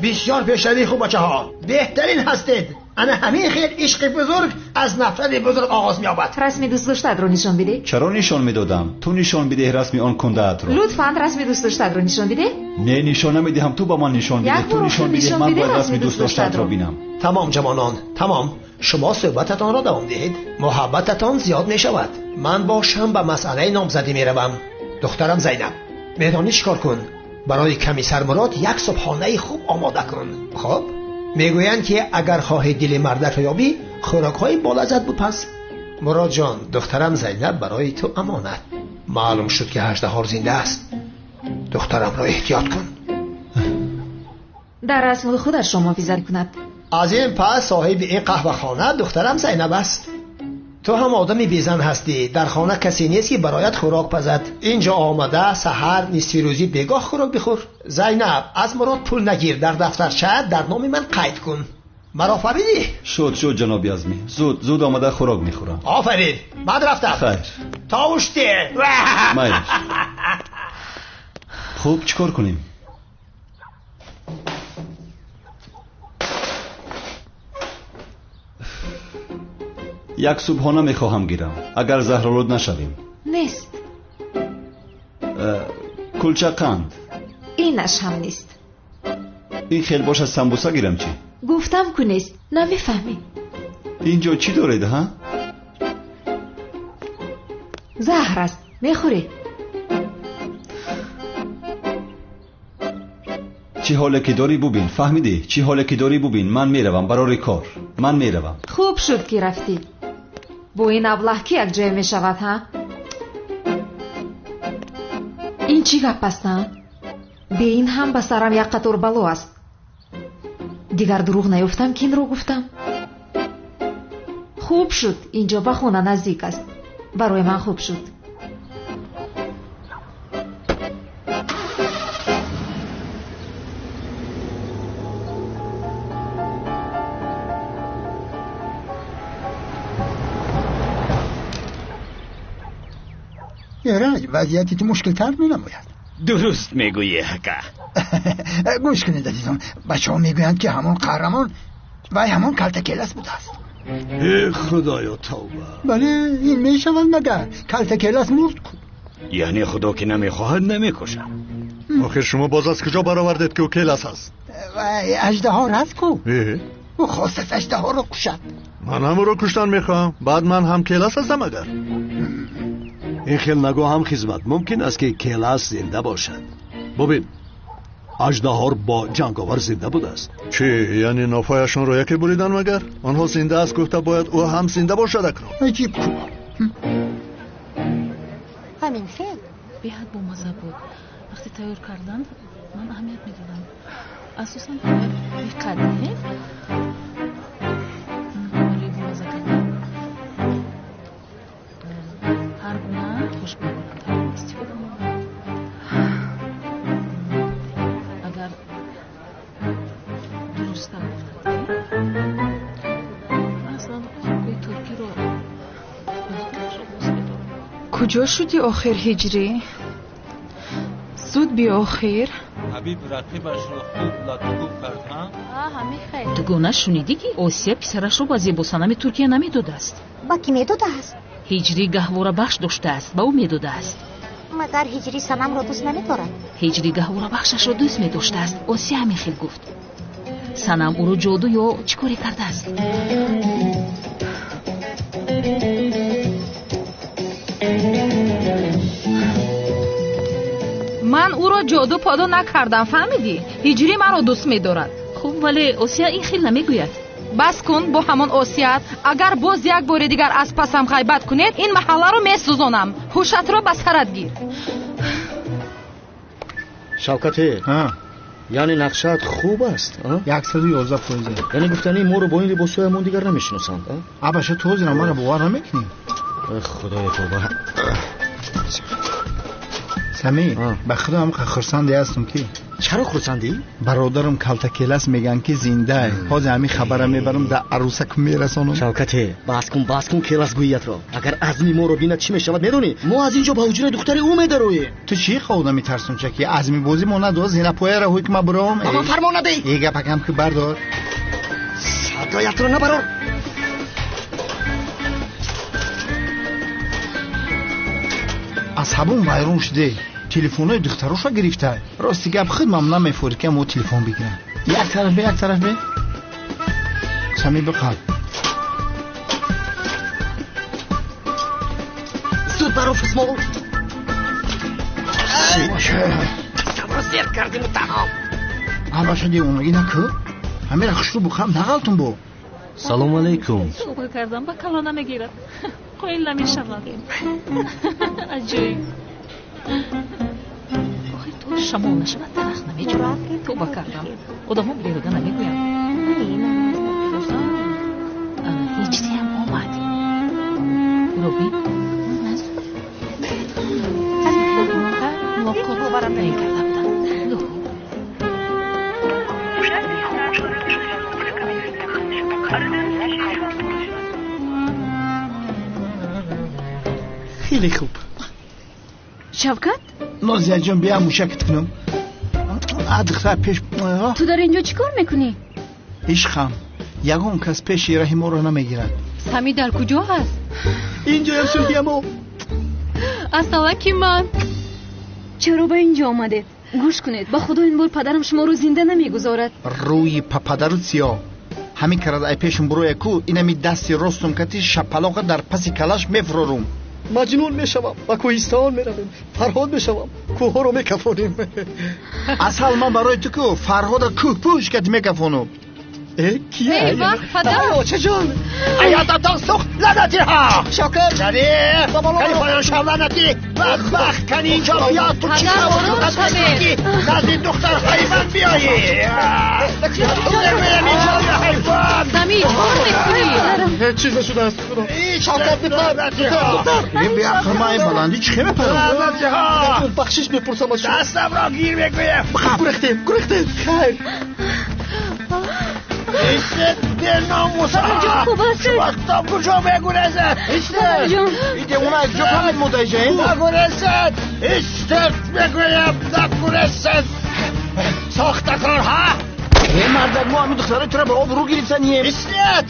Бисёр пешравии хуб бачаҳо, беҳтарин ҳастед. Ана ҳамин хел ишқи бузург аз нафрати бузург оғоз меёбад. Расми дӯст доштаатро нишон бидеҳ. Чаро нишон медодам? Ту нишон бидеҳ расми он кундаатро. Лутфан расми дӯст доштаатро нишон бидеҳ. Не, нишон намедиҳам, ту ба ман нишон бидеҳ. Ту нишон бидеҳ, ман бояд расми дӯст доштаатро бинам. Тамом ҷавонон, тамом. Шумо суҳбататонро давом диҳед, муҳаббататон зиёд мешавад. Ман бошам ба масъалаи номзадӣ меравам. Духтарам Зайнаб, медонӣ чӣ кор кун? Барои комиссар Мурод як субҳонаи хуб омода кун. Хуб, мегӯянд ки агар хоҳӣ дили мардакро ёбӣ, хӯрокҳои болаззат бипаз. Муродҷон, духтарам Зайнаб барои ту амонат. Маълум шуд ки ҳаждаҳор зинда аст. Духтарамро эҳтиёт кун. Дар расми худашро муҳофизат кунад. Аз ин пас соҳиби ин қаҳвахона духтарам Зайнаб аст. Ту ҳам одами безан ҳастӣ. Дар хона касе нест ки бароят хӯрок пазад. Инҷо омада саҳар, нисфирӯзӣ, бегоҳ хӯрок бихӯр. Зайнаб, аз Мурод пул нагир, дар дафтарча дар номи ман қайд кун. Маро фаҳмидӣ? Шуд, шуд ҷаноби Азмӣ. Зуд, зуд омада хӯрок мехӯрам. Офарин, ман рафтам. Хайр. Товушти. Майлиш. Хуб, чӣ кор кунем? Як субҳона мехоҳам гирам, агар заҳролуд нашавем. Нест. Кулча қанд. Инаш ҳам нест. Ин хел бошад самбуса гирам чӣ? Гуфтам ку нест, намефаҳмӣ. Инҷо чӣ доред, ҳа? Заҳр аст, мехӯрӣ? Чӣ ҳоле ки дорӣ бубин, фаҳмидӣ? Чӣ ҳоле ки дорӣ бубин. Ман меравам барори кор. Ман меравам. Хуб шуд ки рафтӣ. Бо ин аблаҳ ки якҷоя мешавад, ҳа? Ин чӣ гап аст, ҳа? Бе ин ҳам ба сарам як қатор бало аст. Дигар дурӯғ наёфтам ки инро гуфтам. Хуб шуд, инҷо ба хона наздик аст. Барои ман хуб шуд. Эраҷ, вазъияти ту мушкилтар менамояд. Дуруст мегӯӣ, ака. Гӯш кунед, азизон, бачаҳо мегӯянд ки ҳамон қаҳрамон вай ҳамон калтакелас будааст. Э, худоё, тавба. Бале, ин мешавад магар калтакелас мурд ку. Яъне худо ки намехоҳад намекушад. Охир шумо боз аз куҷо баровардед ки ӯ келас аст? Вай аждаҳор аст ку. Ӯ хостааст аждаҳорро кушад. Ман ҳам ӯро куштан мехоҳам. Баъд ман ҳам келас ҳастам агар. Ин хел нагоҳ ҳам хизмат. Мумкин аст ки келас зинда бошад. Бубин, Аждаҳор бо ҷанговар зинда будааст. Чӣ, яъне нофҳояшонро яке буридан магар? Онҳо зинда аст гуфта бояд ӯ ҳам зинда бошад акнун. Аҷиб ку. Ҳамин хел? Беҳад бомазза буд. Вақте тайёр кардан ман аҳамият медодам. Асосан бояд диққат диҳем. Барои бомазза кардан ҳар гуна хушбӯйкунандаро истифода мебарам. Агар дурусттар гуфтад, ман аслан хӯрокҳои туркиро дӯст медорам. Куҷо шудӣ охир, Ҳиҷрӣ? Зуд биё охир. Ҳабиб рақибашро хуб латукӯб кард, ҳа? Дугона, шунидӣ, ки Осия писарашро ба зебосанами Туркия намедодааст? Ба кӣ медодааст? Ҳиҷрӣ гаҳворабахш доштааст, ба ӯ медодааст. Магар Ҳиҷрӣ Санамро дӯст намедорад? Ҳиҷрӣ гаҳворабахшашро дӯст медоштааст. Осия ҳамин хел гуфт. Санам ӯро ҷоду ё чӣ коре кардааст? Ман ӯро ҷоду подо накардам, фаҳмидӣ? Ҳиҷрӣ маро дӯст медорад. Хуб, вале Осия ин хел намегӯяд. Бас кун бо ҳамон Осият. Агар боз як бори дигар аз пасам ғайбат кунед, ин маҳалларо месӯзонам. Ҳушатро ба сарат гир. Шавкате, яъне нақшаат хуб аст? 111%. Яъне гуфтанӣ моро бо ин либосҳоямон дигар намешиносанд? Абаша, ту ҳозира маро бовар намекунӣ? Худои тавба. Сами, ба худо ҳам хурсанде ҳастам ки. Чаро хурсандӣ? Бародарам калтакелас мегӯянд ки зиндае. Ҳозир ҳамин хабара мебарам дар арӯсак мерасонам. Шавкате, бас кун, бас кун келасгӯиятро. Агар азми моро бинад чӣ мешавад медонӣ? Мо аз ин ҷо ба ҳуҷраи духтари ӯ медароем. Ту чӣ одами тарсунча ки азми бозӣ мо надод зинапояро ҳуй ки ма буром. Ба ман фармон надиҳ. Е гапакам ки бардор. Садоятро набарор. Асабон вайрон шуде. Телефонҳои духтароша гирифта. Рости гап худ мам намефорид ки мо телефон бигирам. Як тараф бе, як тараф бе. Сами биқал. Зуд баро фусмол. Сабро зер кардиму тамом. Абаша девонагӣ накӯ. Ҳамера хушрӯ бухам нағалтун бо. Салом алейкум. Шӯхӣ кардам, ба кала намегирад. Қоил намешавад. Аҷоиб. Охир то шамол нашавад дарахт намеҷӯрад. Тоба кардам. Одамҳо беҳуда намегӯянд. Ҳиҷриам омад. Ӯро бин. Мулоқот таъин карда будам. Хеле хуб. Шавкат? Нозияҷон, бия мушакат кунам. Духтар пеш. Ту дар инҷо чӣ кор мекунӣ? Ишқам, ягон кас пеши раҳи моро намегирад. Сами дар куҷо ҳаст? Инҷоям, сӯҳиямо. Асалаки ман. Чаро ба инҷо омадед? Гӯш кунед, ба худо ин бор падарам шуморо зинда намегузорад. Рӯи пападару сиёҳ. Ҳамин карад ай пешум буроя ку, инами дасти ростум кати шапалоқа дар паси калаш мефурорум. Маҷнун мешавам, ба кӯҳистон меравем, Фарҳод мешавам, кӯҳҳоро мекафонем. Асал, ман барои ту ку Фарҳода кӯҳпӯш кати мекафонум. Кия? Эй вах, падар! Очаҷон! Аёдатон сӯхт, лаънатиҳо! Шокир! Шариф! Кани поён шав, лаънатӣ! Бадбахт, кани инҷо биё, ту чӣ қасд мекунӣ? Назди духтарҳои ман биёӣ! Мегӯям инҷо биё, ҳайвон! Сами, чӣ кор мекунӣ? Ҳеҷ чиз нашудааст, худо. Шавкат, бипар! Духтар! Беақл, ман ин баландӣ чӣ хел мепарам? Лаънатиҳо! Бахшиш мепурсам аз шумо. Дастамро гир мегӯям! Гурехтем, гурехтем! Хайр! Истед, беномусҳо! Шумо то куҷо мегурезед? Истед! Ин девона аз куҷо фаҳмид мо даиҷаем? Нагурезед! Истед, мегӯям, нагурезед! Сохтакорҳо! Е мардак, мо ҳамин духтарои тура ба обрӯ гирифтанием. Истед!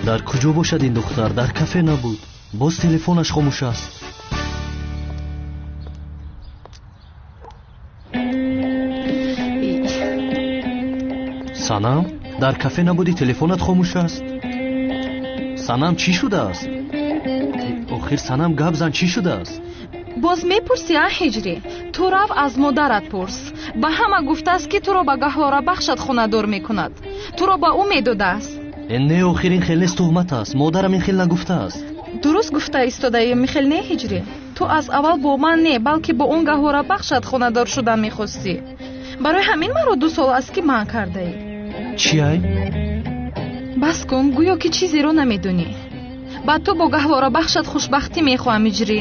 Дар куҷо бошад ин духтар? Дар кафе набуд. Боз телефонаш хомӯш аст. Санам, дар кафе набудӣ, телефонат хомӯш аст. Санам, чӣ шудааст? Охир Санам, гап зан, чӣ шудааст? Боз мепурсӣ, а Ҳиҷрӣ? Ту рав аз модарат пурс. Ба ҳама гуфтааст, ки туро ба гаҳворабахшат хонадор мекунад. Туро ба ӯ медодааст. Не, охир ин хел нест, туҳмат аст. Модарам ин хел нагуфтааст. Дуруст гуфта истодаӣ, михел не, Ҳиҷрӣ? Ту аз аввал бо ман не, балки бо он гаҳворабахшат хонадор шудан мехостӣ. Барои ҳамин маро 2 сол аст, ки манъ кардаӣ. Чи ай? Бас кун, гӯё ки чизеро намедонӣ. Ба ту бо гаҳворабахшат хушбахтӣ мехоҳам, Ҳиҷрӣ.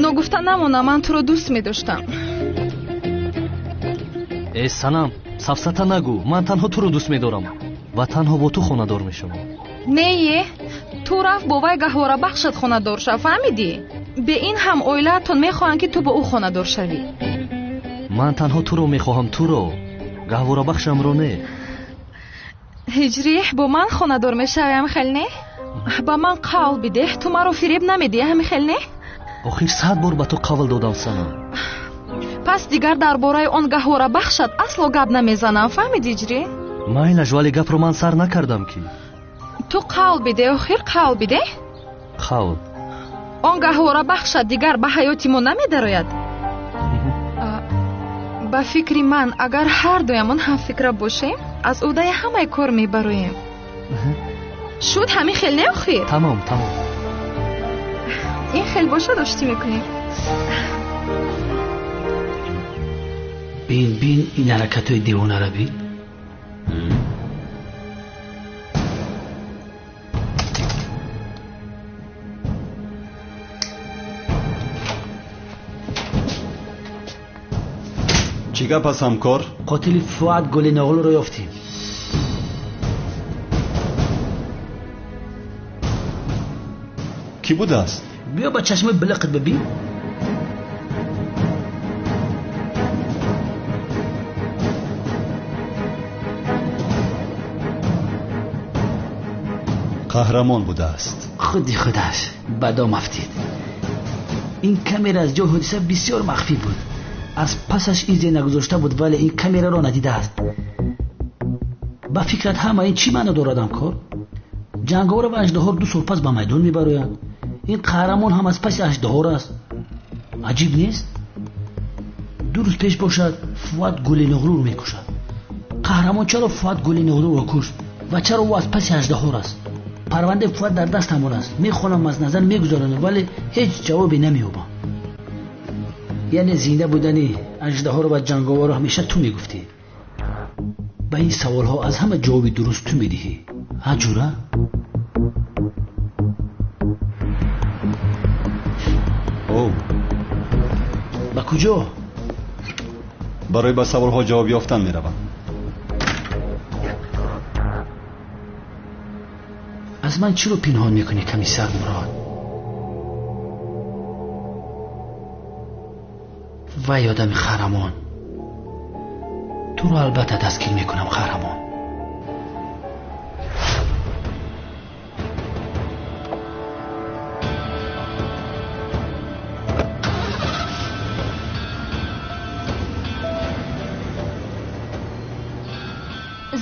Ногуфта намона, ман туро дӯст медоштам. Э Санам, сафсата нагӯ, ман танҳо туро дӯст медорам ва танҳо бо ту хонадор мешавам. Не, ту рафт бо вай гаҳворабахшат хонадор шав, фаҳмидӣ? Бе ин ҳам оилаатон мехоҳанд, ки ту бо ӯ хонадор шавӣ. Ман танҳо туро мехоҳам, туро, гаҳворабахшамро не. Ҳиҷрӣ, бо ман хонадор мешавӣ, ҳамихел не? Ба ман қавл бидеҳ, ту маро фиреб намедиҳӣ, ҳамихел не? Охир 100 бор ба ту қавл додам, Санам. Пас дигар дар бораи он гаҳворабахшат асло гап намезанам, фаҳмидӣ, Ҳиҷрӣ? Майлаш, вале гапро ман сар накардам ки. Ту қавл бидеҳ, охир қавл бидеҳ. Қавл. Он гаҳворабахшат дигар ба ҳаёти мо намедарояд. Ба фикри ман, агар ҳар дуямон ҳамфикра бошем, аз ӯҳдаи ҳамаи кор мебароем. Шуд ҳамин хел не, охир? Тамом, тамом. Ин хел бошад, оштӣ мекунем. Бин, бин, ин ҳаракатҳои девонаро бин. Чӣ гап аст, ҳамкор? Қотили Фуад Гулиноғлуро ёфтем. Кӣ будааст? Биё ба чашмои билиқат бибин. Қаҳрамон будааст. Худи худаш ба дом афтид. Ин камера аз ҷои ҳодиса бисёр махфӣ буд. Аз пасаш изе нагузошта буд, вале ин камераро надидааст. Ба фикрат ҳама ин чӣ маъно дорад, ҳамкор? Ҷанговар ва аждаҳор 2 сол пас ба майдон мебароянд. Ин қаҳрамон ҳам аз паси аждаҳор аст. Аҷиб нест? 2 рӯз пеш бошад, Фуад Гулиноғлуро мекушад. Қаҳрамон чаро Фуад Гулиноғлуро кушт ва чаро ӯ аз паси аждаҳор аст? Парвандаи Фуад дар дастам аст. Мехонам, аз назар мегузаронам, вале ҳеҷ ҷавобе намеёбам. Яъне зинда будани аждаҳор ва ҷанговарро ҳамеша ту мегуфтӣ. Ба ин саволҳо аз ҳама ҷавоби дуруст ту медиҳӣ. Ҳа, ҷура? Ба куҷо? Барои ба саволҳо ҷавоб ёфтан меравам. Аз ман чиро пинҳон мекунӣ, комиссар Мурод? Вай одами қаҳрамон, туро албатта дастгир мекунам, қаҳрамон.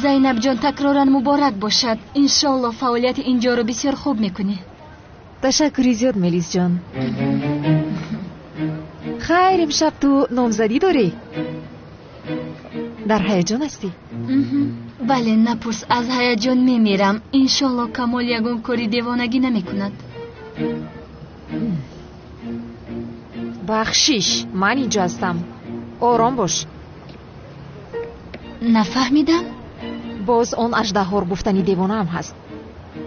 Зайнабҷон, такроран муборак бошад. Иншолло фаъолияти инҷоро бисёр хуб мекунӣ. Ташаккури зиёд, Мелисҷон. Хайр, имшаб ту номзадӣ дорӣ? Дар ҳаяҷон ҳастӣ? Бале, напурс, аз ҳаяҷон мемирам. Иншолло Камол ягон кори девонагӣ намекунад. Бахшиш, ман инҷо ҳастам. Ором бош. Нафаҳмидам. Боз он аждаҳор гуфтани девонаам ҳаст.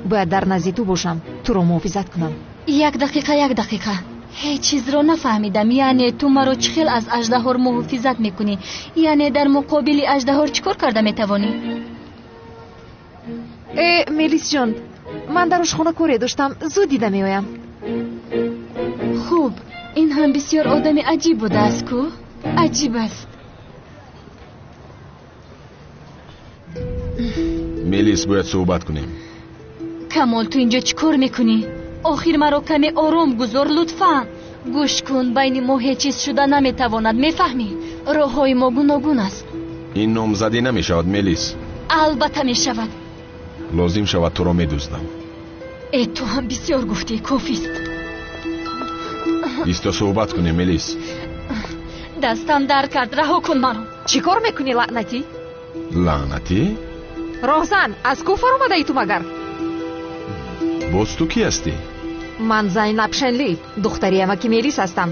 Бояд дар назди ту бошам, туро муҳофизат кунам. Як дақиқа, як дақиқа. Ҳеҷ чизро нафаҳмидам. Яъне ту маро чӣ хел аз аждаҳор муҳофизат мекунӣ? Яъне дар муқобили аждаҳор чӣ кор карда метавонӣ? Э, Мелисҷон, ман дар ошхона коре доштам, зуд дида меоям. Хуб, ин ҳам бисёр одами аҷиб будааст ку? Аҷиб аст. Мелис, бояд суҳбат кунем. Камол, ту инҷо чӣ кор мекунӣ? Охир маро каме ором гузор, лутфан. Гӯш кун, байни мо ҳеҷ чиз шуда наметавонад, мефаҳмӣ? Роҳҳои мо гуногун аст. Ин номзадӣ намешавад, Мелис. Албатта мешавад. Лозим шавад туро медуздам. Э, ту ҳам бисёр гуфтӣ, кофист. Исто суҳбат кунем, Мелис. Дастам дард кард, раҳо кун маро. Чӣ кор мекунӣ, лаънатӣ? Лаънатӣ? Роҳзан, аз кӯ фаромадаи ту магар? Боз ту кӣ ҳастӣ? Ман Зайнаб Шенли, духтари амаки Мелис ҳастам.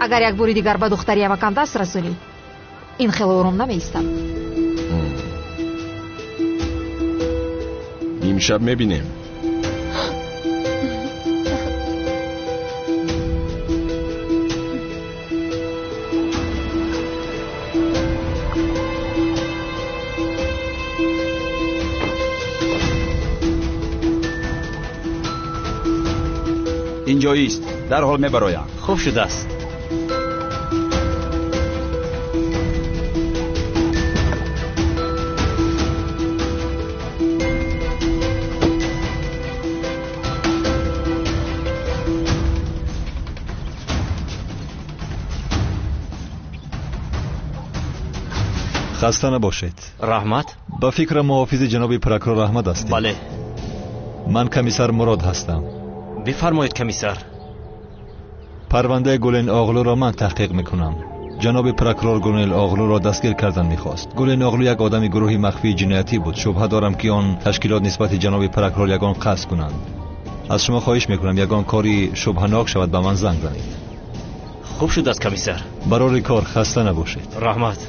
Агар як бори дигар ба духтари амакам даст расонӣ, ин хеле ором намеистам. Имшаб мебинем. Инҷоист, дарҳол мебароям. Хуб шудааст. Хаста набошед. Раҳмат. Ба фикрам муҳофизи ҷаноби прокурор Аҳмад ҳастед. Бале. Ман комиссар Мурод ҳастам. Бифармоед, комиссар. Парвандаи Гулен Оғлуро ман таҳқиқ мекунам. Ҷаноби прокурор Гулен Оғлуро дастгир кардан мехост. Гулен Оғлу як одами гурӯҳи махфии ҷиноятӣ буд. Шубҳа дорам, ки он ташкилот нисбати ҷаноби прокурор ягон қасд кунанд. Аз шумо хоҳиш мекунам, ягон кори шубҳанок шавад, ба ман занг занед. Хуб шудааст, комиссар. Барори кор, хаста набошед. Раҳмат.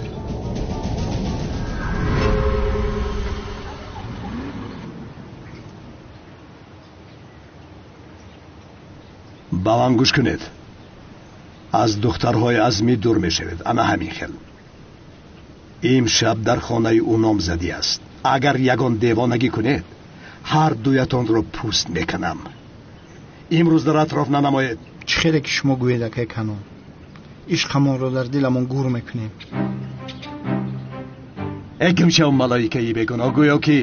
Ба ман гӯш кунед. Аз духтарҳои Азмӣ дур мешавед. Ана ҳамин хел. Имшаб дар хонаи ӯ номзадӣ аст. Агар ягон девонагӣ кунед, ҳар дуятонро пӯст мекунам. Имрӯз дар атроф нанамоед. Чӣ хеле ки шумо гӯед, акай Канон. Ишқамонро дар диламон гур мекунем. Э, кимшав малоикаи бегуноҳ, гӯё ки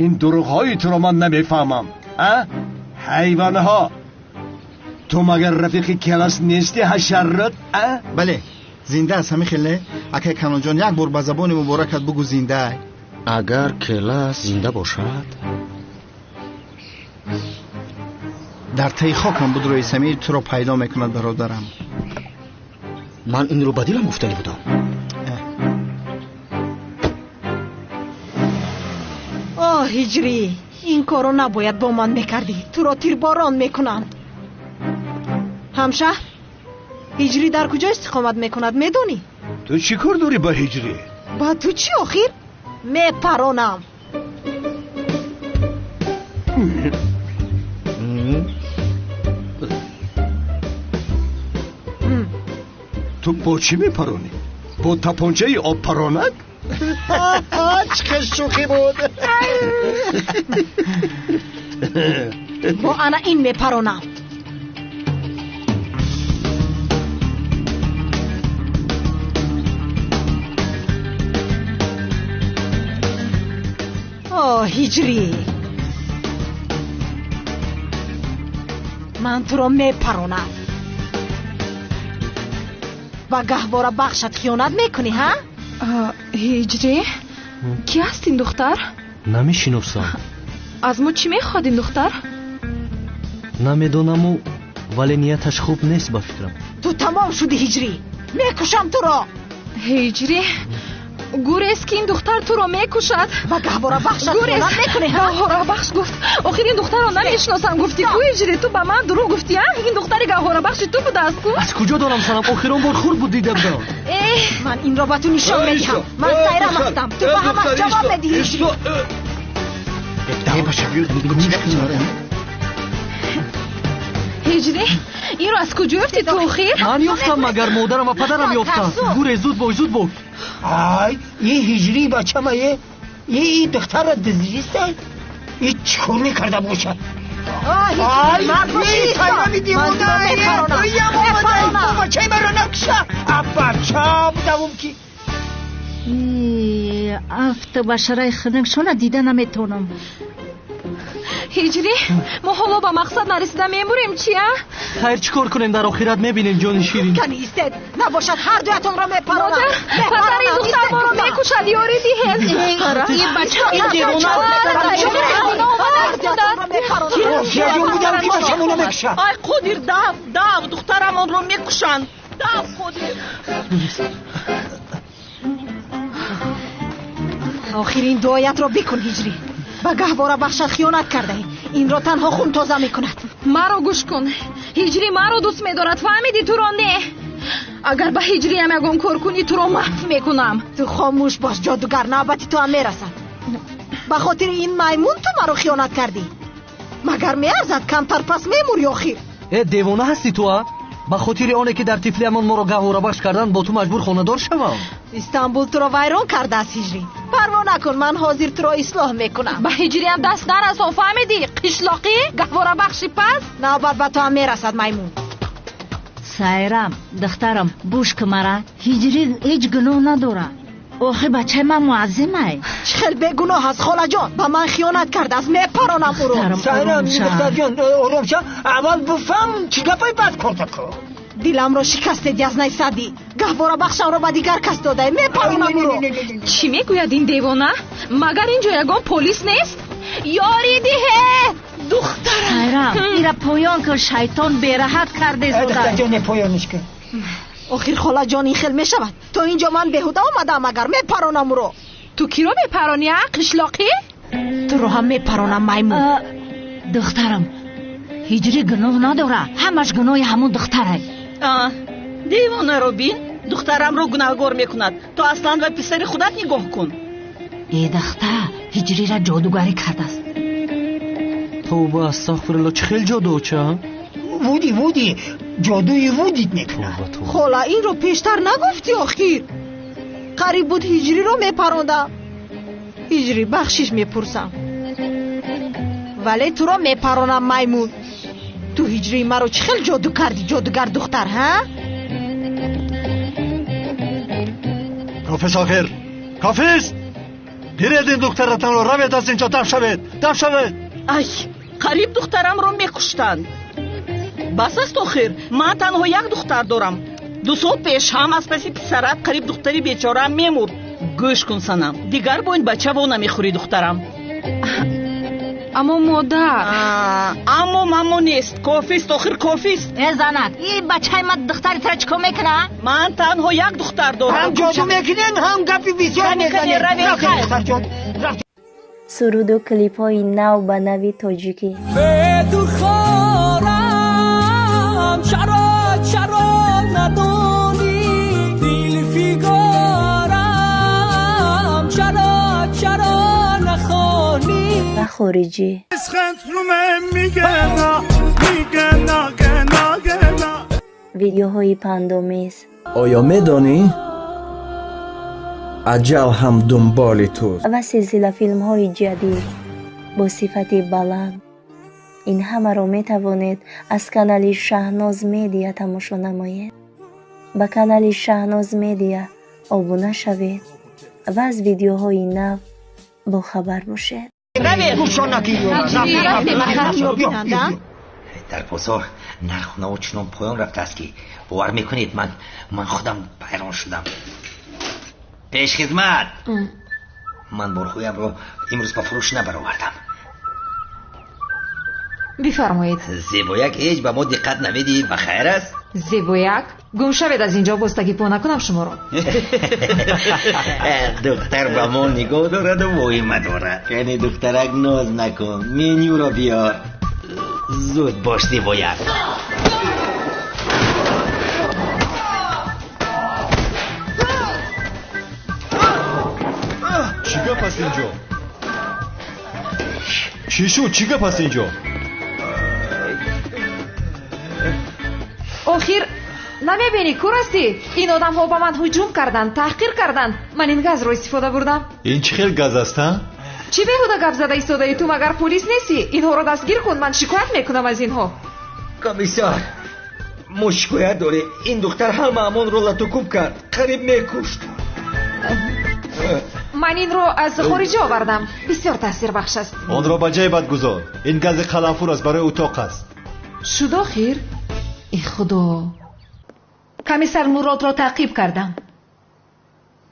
ин дурӯғҳои туро ман намефаҳмам. А ҳайвонҳо, ту магар рафиқи Келас нести, ҳашаррот? А бале, зинда аст. Ҳамин хеле, акай Канонҷон, як бор ба забони муборакат бугӯ, зинда. Агар Келас зинда бошад, дар таи хокам буд, рӯи самир туро пайдо мекунад, бародарам. Ман инро ба дилам гуфтанӣ будам. О, Ҳиҷрӣ, ин корро набояд бо ман мекардӣ. Туро тирборон мекунанд. Ҳамшаҳр, Ҳиҷрӣ дар куҷо истиқомат мекунад, медонӣ? Ту чӣ кор дорӣ ба Ҳиҷрӣ? Ба ту чӣ охир? Мепаронам. Ту бо чӣ мепаронӣ? Бо тапончаи обпаронак? Чӣ хел шӯхӣ буд! Бо ана ин мепаронам. О, Ҳиҷрӣ, ман туро мепаронам. Ба гаҳвора бахшат хиёнат мекунӣ, ҳа? Ҳиҷрӣ, кӣ аст ин духтар? Намешиносам. Аз мо чӣ мехоҳад ин духтар? Намедонаму, вале нияташ хуб нест, ба фикрам. Ту тамом шудӣ, Ҳиҷрӣ, мекушам туро. Ҳиҷрӣ, гурез, ки ин духтар туро мекушад. Ба гаҳвора бахшат хиёнат мекунӣ, ҳа? Гаҳворабахш гуфт. Охир ин духтарро намешиносам гуфтӣ ку, Ҳиҷрӣ? Ту ба ман дурӯғ гуфтӣ, а? Ин духтари гаҳворабахши ту будааст ку? Аз куҷо донам, санам? Охирон бор хурд буд, дида будам. Ман инро ба ту нишон медиҳам. Ман сайрам ҳастам. Ту ба ҳамаш ҷавоб медиҳӣ. Ҳиҷрӣ, инро аз куҷо ёфтӣ ту охир? Ман ёфтам, магар модарам ва падарам ёфтанд. Гурез, зуд бош, зуд бош. Ай, ин Ҳиҷрӣ бачамае, ин духтарро дуздиста, ин чӣ кор мекарда бошад? Ай, сайрами девона, бачаи маро накуша. Бача будавум ки Афту башараи хунукшона дида наметавонам. Ҳиҷрӣ, мо ҳоло ба мақсад нарасида мемурем, чи, а? Хайр, чӣ кор кунем? Дар охират мебинем, ҷони ширин. Кани истед, набошад ҳар дуятонро мепаронам. Модар, падар ин духтар моро мекушад, ёрӣ диҳед. Ин бача ин девона ҷон будам ки бачамонро мекушад. Ай Қодир, дав, дав, духтарамонро мекушанд. Дав, Қодир. Охир ин дуоятро бикун, Ҳиҷрӣ. Ба гаҳвора бахшат хиёнат кардаӣ. Инро танҳо хун тоза мекунад. Маро гӯш кун. Ҳиҷрӣ маро дӯст медорад, фаҳмидӣ? Туро не. Агар ба ҳиҷриям ягон кор кунӣ, туро маҳв мекунам. Ту хомӯш бош, ҷодугар, навбати ту ҳам мерасад. Ба хотири ин маймун ту маро хиёнат кардӣ. Магар меарзад? Камтар пас мемурӣ охир. Э, девона ҳастӣ ту, а? Ба хотири оне ки дар тифлиамон моро гаҳворабахш карданд, бо ту маҷбур хонадор шавам. Истанбул туро вайрон кардааст, Ҳиҷрӣ. Парво накун, ман ҳозир туро ислоҳ мекунам. Ба ҳиҷриям даст нарасон, фаҳмидӣ? Қишлоқӣ, гаҳворабахши пас. Навбат ба ту ҳам мерасад, маймун. Сайрам, духтарам, гӯш ки мара. Ҳиҷрӣ ҳеҷ гуноҳ надорад. Охир бачаи ман муаззимай. Чӣ хел бегуноҳ аст, холаҷон? Ба ман хиёнат кардааст, мепаронам ӯро. Сайрам, духтарҷон, ором ша. Аввал бифаҳм чӣ гапай бад корда ку. Диламро шикастед, язнаи садӣ. Гаҳворабахшамро ба дигар кас додаe, мепаронам ӯро. Чӣ мегӯяд ин девона? Магар ин ҷо ягон полис нест? Ёрӣ диҳед, духтарам. Сайрам, ира поён кун, шайтон бераҳат кардезода. Духтарҷон, поёниш кун. Охир холаҷон, ин хел мешавад. То ин ҷо ман беҳуда омадаам, агар мепаронам ӯро. Ту киро мепаронӣ, а, қишлоқӣ? Туро ҳам мепаронам, маймун. Духтарам, ҳиҷрӣ гуноҳ надорад, ҳамаш гуноҳи ҳамон духтарай. Девонаро бин, духтарамро гунаҳгор мекунад. Ту аслан ба писари худат нигоҳ кун. Э, духтар, ҳиҷриро ҷодугарӣ кардааст. Тавба, астағфирулло, чӣ хел ҷоду, оча? Вуди, вуди, ҷодуи вудит мекунад. Хола, инро пештар нагуфтӣ охир. Қариб буд ҳиҷриро мепарондам. Ҳиҷрӣ, бахшиш мепурсам. Вале туро мепаронам, маймун. Ту ҳиҷрии маро чӣ хел ҷоду кардӣ, ҷодугар духтар, ҳа? Кофист охир, кофист! Гиред ин духтаратонро, равед аз инҷо, дам шавед, дам шавед! Ай, қариб духтарамро мекуштанд. Бас аст охир, ман танҳо як духтар дорам. 2 сол пеш ҳам аз паси писарат қариб духтари бечораам мемурд. Гӯш кун, санам, дигар бо ин бача во намехӯрӣ, духтарам. Аммо модар. Аммо мамо нест. Кофист охир, кофист. Э, занак, ин бачаи ман духтари туро чӣ кор мекунад? Ман танҳо як духтар дорам. Ҳам ҷоду мекунен, ҳам гапи бисёр мезанед. Суруду клипҳои нав ба нави тоҷикӣ. Чаро, чаро надонӣ дилфигорам, чаро, чаро нахонӣ. Ва хориҷӣ. Видеоҳои пандомез. Оё медонӣ аҷал ҳам дунболи туст? Ва силсила филмҳои ҷадид бо сифати баланд. Ин ҳамаро метавонед аз канали Шаҳноз Медиа тамошо намоед. Ба канали Шаҳноз Медиа обуна шавед ва аз видеоҳои нав бохабар бошед. Дар бозор нарху наво чунон поён рафтааст ки бовар мекунед, ман худам ҳайрон шудам. Пешхизмат, ман борҳоямро имрӯз ба фурӯш набаровардам. Бифармоед. Зебояк ҳеҷ ба мо диққат намедиҳӣ, ба хайр аст? Зебояк, гум шавед аз инҷо, боз тагипо накунам шуморо. Духтар ба мо нигоҳ дораду воҳима дорад. Яъне духтарак ноз накун, менюро биёр. Зуд бош, зебояк. Чӣ гап аст инҷо? Чӣ шуд? Чӣ гап аст инҷо? Охир намебинӣ, кур ҳастӣ? Ин одамҳо ба ман ҳуҷум карданд, таҳқир карданд. Ман ин газро истифода бурдам. Ин чӣ хел газ аст, ҳа? Чӣ беҳуда гап зада истодаӣ ту? Магар полис нестӣ? Инҳоро дастгир кун, ман шикоят мекунам аз инҳо. Комиссар, мо шикоят дорем. Ин духтар ҳамаамонро латукуб кард, қариб мекушт. Ман инро аз хориҷа овардам. Бисёр таъсирбахш аст. Онро ба ҷайбат гузор. Ин гази қаламфур аст, барои утоқ аст. Шуд охир? Эй Худо! Комиссар Муродро таъқиб кардам.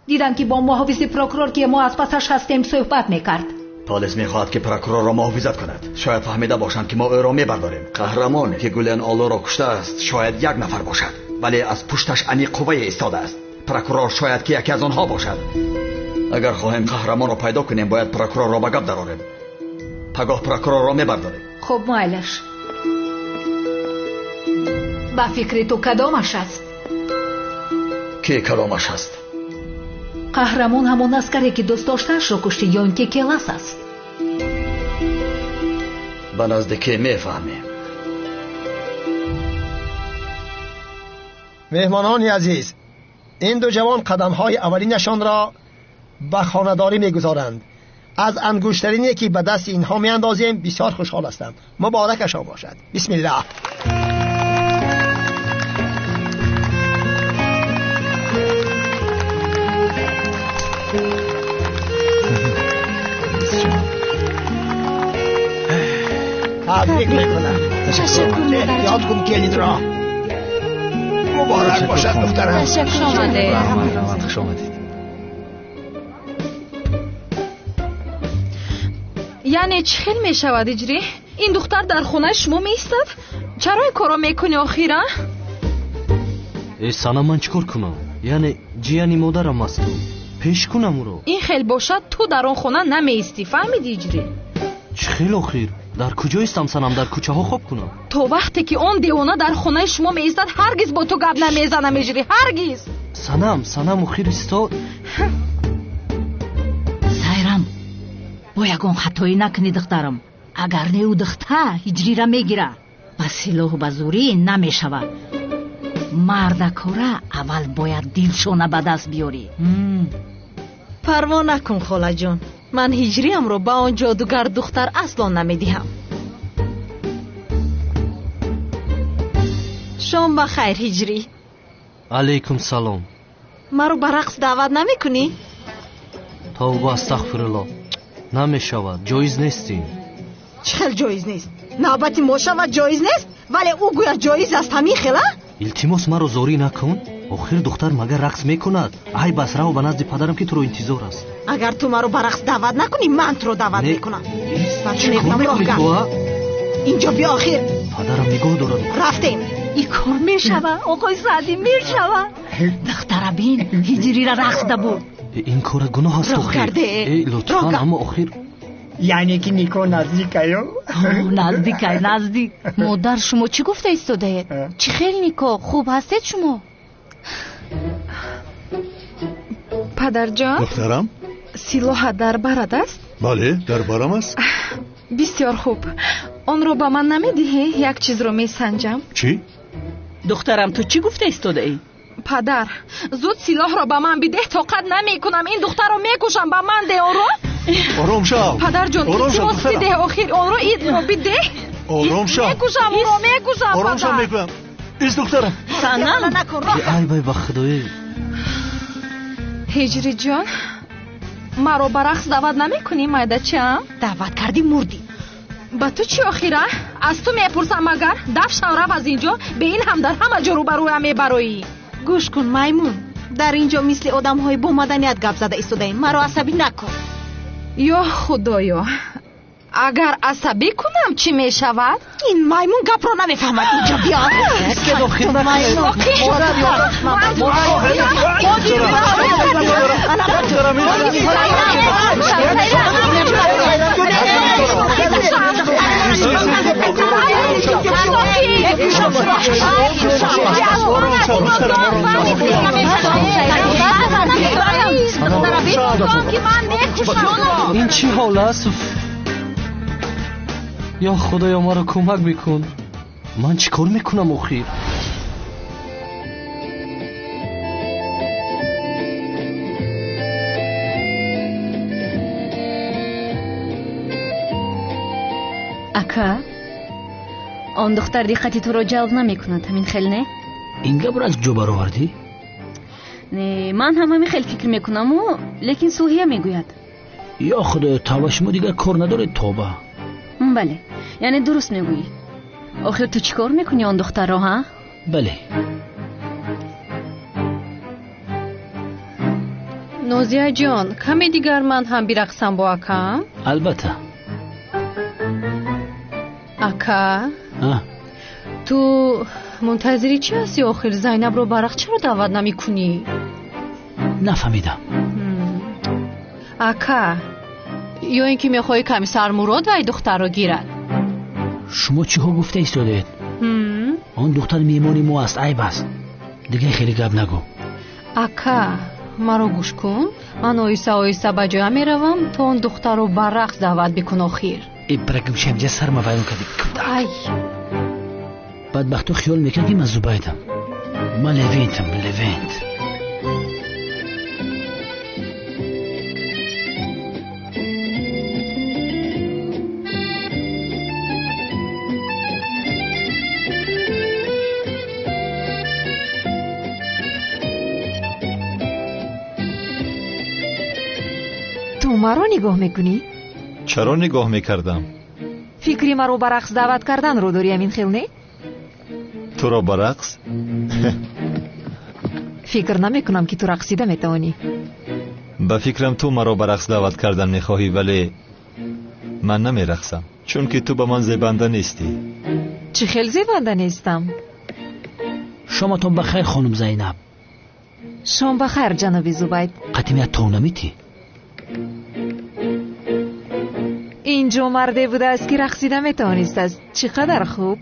Дидам ки бо муҳофизи прокурор, ки мо аз пасаш ҳастем, суҳбат мекард. Полис мехоҳад ки прокурорро муҳофизат кунад. Шояд фаҳмида бошанд ки мо ӯро мебардорем. Қаҳрамоне ки Гулен Олоро куштааст шояд як нафар бошад, вале аз пушташ аниқ қуввае истодааст. Прокурор шояд ки яке аз онҳо бошад. Агар хоҳем қаҳрамонро пайдо кунем, бояд прокурорро ба гап дарорем. Пагоҳ прокурорро мебардорем. Хуб, майлаш. Ба фикри ту кадомаш аст? Ки кадомаш аст? Қаҳрамон ҳамон аскаре ки дӯст доштаашро кушти ё ин ки Келас аст? Ба наздикӣ мефаҳмем. Меҳмонони азиз, ин ду ҷавон қадамҳои аввалинашонро ба хонадорӣ мегузоранд. Аз ангуштарине ки ба дасти инҳо меандозем бисёр хушҳол ҳастам. Муборакашон бошад. Бисмиллаҳ. Табрик мекунам. Эҳтиёт кун келинро. Муборак бошад духтарам. Хуш омадед. Яъне чӣ хел мешавад, Иҷрӣ? Ин духтар дар хонаи шумо меистад? Чаро ин корро мекунӣ охир, а? Э, Санам, ман чӣ кор кунам? Яъне ҷияни модарам аст ӯ. Пеш кунам ӯро. Ин хел бошад, ту дар он хона намеистӣ, фаҳмидӣ, Иҷрӣ? Чӣ хел охир? Дар куҷо истам, Санам? Дар кӯчаҳо хоб кунам? То вақте ки он девона дар хонаи шумо меистад, ҳаргиз бо ту гап намезанам, Иҷрӣ, ҳаргиз. Санам, Санам, охир истод. Сайрам, бо ягон хатоӣ накунӣ, духтарам. Агар не, ӯ духтар Ҳиҷрира мегира. Ба силоҳу ба зӯрӣ намешавад. Мардакора аввал бояд дилшона ба даст биёрӣ. Парво накун, холаҷон. Ман Ҳиҷриамро ба он ҷодугар духтар асло намедиҳам. Шом ба хайр, Ҳиҷрӣ. Алайкум салом. Маро ба рақс даъват намекунӣ? Тавба, астағфируллоҳ. Намешавад, ҷоиз нестӣ. Чӣ хел ҷоиз нест? Навбати мо шавад ҷоиз нест, вале ӯ гӯя ҷоиз аст, ҳамин хел, а? Илтимос, маро зорӣ накун. Охир духтар магар рақс мекунад? Ай бас, рав ба назди падарам ки туро интизор аст. Агар ту маро ба рақс даъват накунӣ, ман туро даъват мекунам. Чӣ кор мекунӣ ту, а? Инҷо биё охир. Падарам нигоҳ дорад. Рафтем. Ин кор мешава, оқои Саъдӣ, мешава. Духтара бин, Ҳиҷрира рақс дабуд. Ин кора гуноҳ аст охир. Э, лутфан, аммо охир. Яъне ки никоҳ наздикаю? Наздикай, наздик. Модар, шумо чӣ гуфта истодаед? Чӣ хел никоҳ? Хуб ҳастед шумо? Падарҷон? Духтарам? Силоҳа дар барат аст? Бале, дар барам аст. Бисёр хуб. Онро ба ман намедиҳӣ? Як чизро месанҷам. Чӣ? Духтарам, ту чӣ гуфта истодаӣ? Падар, зуд силоҳро ба ман бидеҳ, тоқат намекунам. Ин духтарро мекушам, ба ман деҳ онро. Ором шав. Падарҷон, илтимос, бидеҳ охир онро, идро бидеҳ. Ором шав. Мекушам ӯро, мекушам, падар. Ором шав мегӯям. Ис духтарам. Санам. Ай вай, ба худои. Ҳиҷриҷон, маро ба рақс даъват намекунӣ, майдачаам? Даъват кардӣ, мурдӣ. Ба ту чӣ охира? Аз ту мепурсам агар. Даф шав, рав аз инҷо. Бе ин ҳам дар ҳама ҷо рӯбарӯям мебароӣ. Гӯш кун, маймун. Дар инҷо мисли одамҳои бо маданият гап зада истодаем. Маро асабӣ накун. Ё худоё, агар асабӣ кунам чӣ мешавад? Ин маймун гапро намефаҳмад. Инҷо биё. Ин чӣ ҳол аст? Ё худоё, маро кӯмак бикун. Ман чӣ кор мекунам охир? Ака, он духтар диққати туро ҷалб намекунад, ҳамин хел не? Ин гапро аз куҷо баровардӣ? Не, ман ҳам ҳамин хел фикр мекунаму, лекин Сулҳия мегӯяд. Ё худоё, тавба, шумо дигар кор надоред, тавба. Бале, яъне дуруст мегӯӣ. Охир ту чӣ кор мекунӣ он духтарро, ҳа? Бале. Нозияҷон, каме дигар ман ҳам бирақсам бо акам? Албатта. Ака, ту мунтазири чӣ ҳасти охир? Зайнабро ба рақс чаро даъват намекунӣ? Нафаҳмидам. Ака, ё ин ки мехоҳӣ комиссар Мурод вай духтарро гирад? Шумо чиҳо гуфта истодаед? Он духтар меҳмони мо аст, айб аст. Дигар хеле гап нагӯ. Ака, маро гӯш кун. Ман оҳиста оҳиста ба ҷоя меравам, то он духтарро ба рақс даъват бикун охир. Э, барагимшам, ҷа сарма вайрон кардӣ. Ай! Бадбахту хиёл мекард, ки ман Зубайдам. Ман Левентам, Левент. Ту маро нигоҳ мекунӣ? Чаро нигоҳ мекардам? Фикри маро ба рақс даъват карданро дорӣ, амин хел не? Туро ба рақс? Фикр намекунам, ки ту рақсида метавонӣ. Ба фикрам, ту маро ба рақс даъват кардан мехоҳӣ, вале ман намерақсам, чунки ту ба ман зебанда нестӣ. Чӣ хел зебанда нестам? Шоматон ба хайр, хонум Зайнаб. Шом ба хайр, ҷаноби Зубайд. Қатимият тов наметӣ? Инҷо марде будааст, ки рақсида метавонистааст. Чӣ қадар хуб!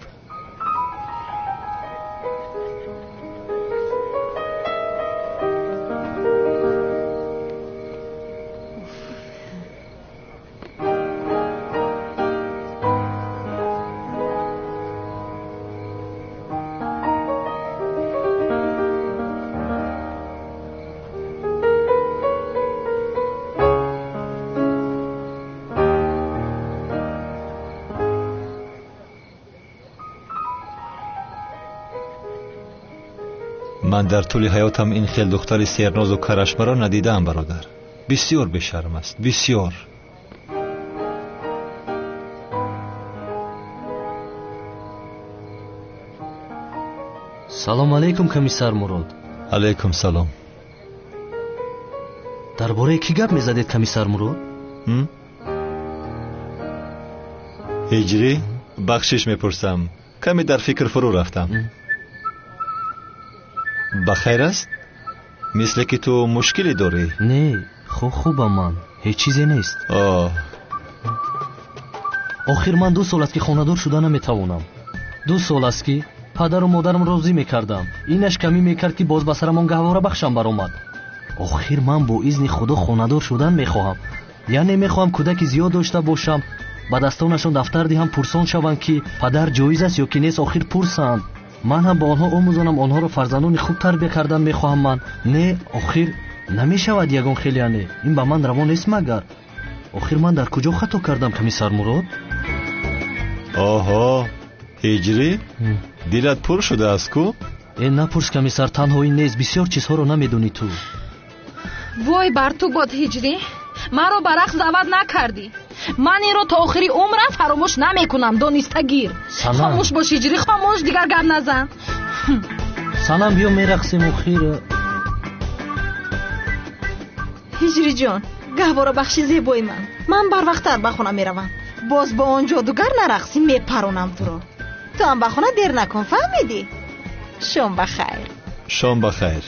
Ман дар тӯли ҳаётам ин хел духтари сернозу карашмаро надидаам, бародар. Бисёр бешарм аст, бисёр. Салом алейкум, комиссар Мурод. Алейкум салом. Дар бораи кӣ гап мезадед, комиссар Мурод? Ҳиҷрӣ, бахшиш мепурсам, каме дар фикр фурӯ рафтам. Ба хайр аст? Мисле ки ту мушкиле дорӣ. Не, хубам ман, ҳеҷ чизе нест. Охир ман 2 сол аст, ки хонадор шуда наметавонам. 2 сол аст, ки падару модарам розӣ мекардам. Инаш камӣ мекард, ки боз ба сарам он гаҳворабахшам баромад. Охир ман бо изни Худо хонадор шудан мехоҳам. Яъне мехоҳам кӯдаки зиёд дошта бошам, ба дастонашон дафтар диҳам, пурсон шаванд, ки падар ҷоиз аст ё ки нест, охир пурсанд. Ман ҳам ба онҳо омӯзонам, онҳоро фарзандони хуб тарбия кардан мехоҳам ман. Не, охир намешавад ягон хел, яъне ин ба ман раво нест магар. Охир ман дар куҷо хато кардам, комиссар Мурод? Оҳо, ҳиҷрӣ, дилат пур шудааст ку? Э, напурс, комиссар, танҳо ин нест, бисёр чизҳоро намедонӣ ту. Вой бар ту бод, ҳиҷрӣ, маро ба рақс даъват накардӣ. Ман инро то охири умрам фаромӯш намекунам, донистагир. Хомӯш бош, ҳиҷрӣ, хомӯш, дигар гап назан. Санам, биё мерақсем охир. Ҳиҷриҷон, гаҳворабахши зебои ман, ман барвақттар ба хона меравам. Боз бо он ҷодугар нарақсӣ, мепаронам туро. Ту ҳам ба хона дер накун, фаҳмидӣ? Шом ба хайр. Шом ба хайр.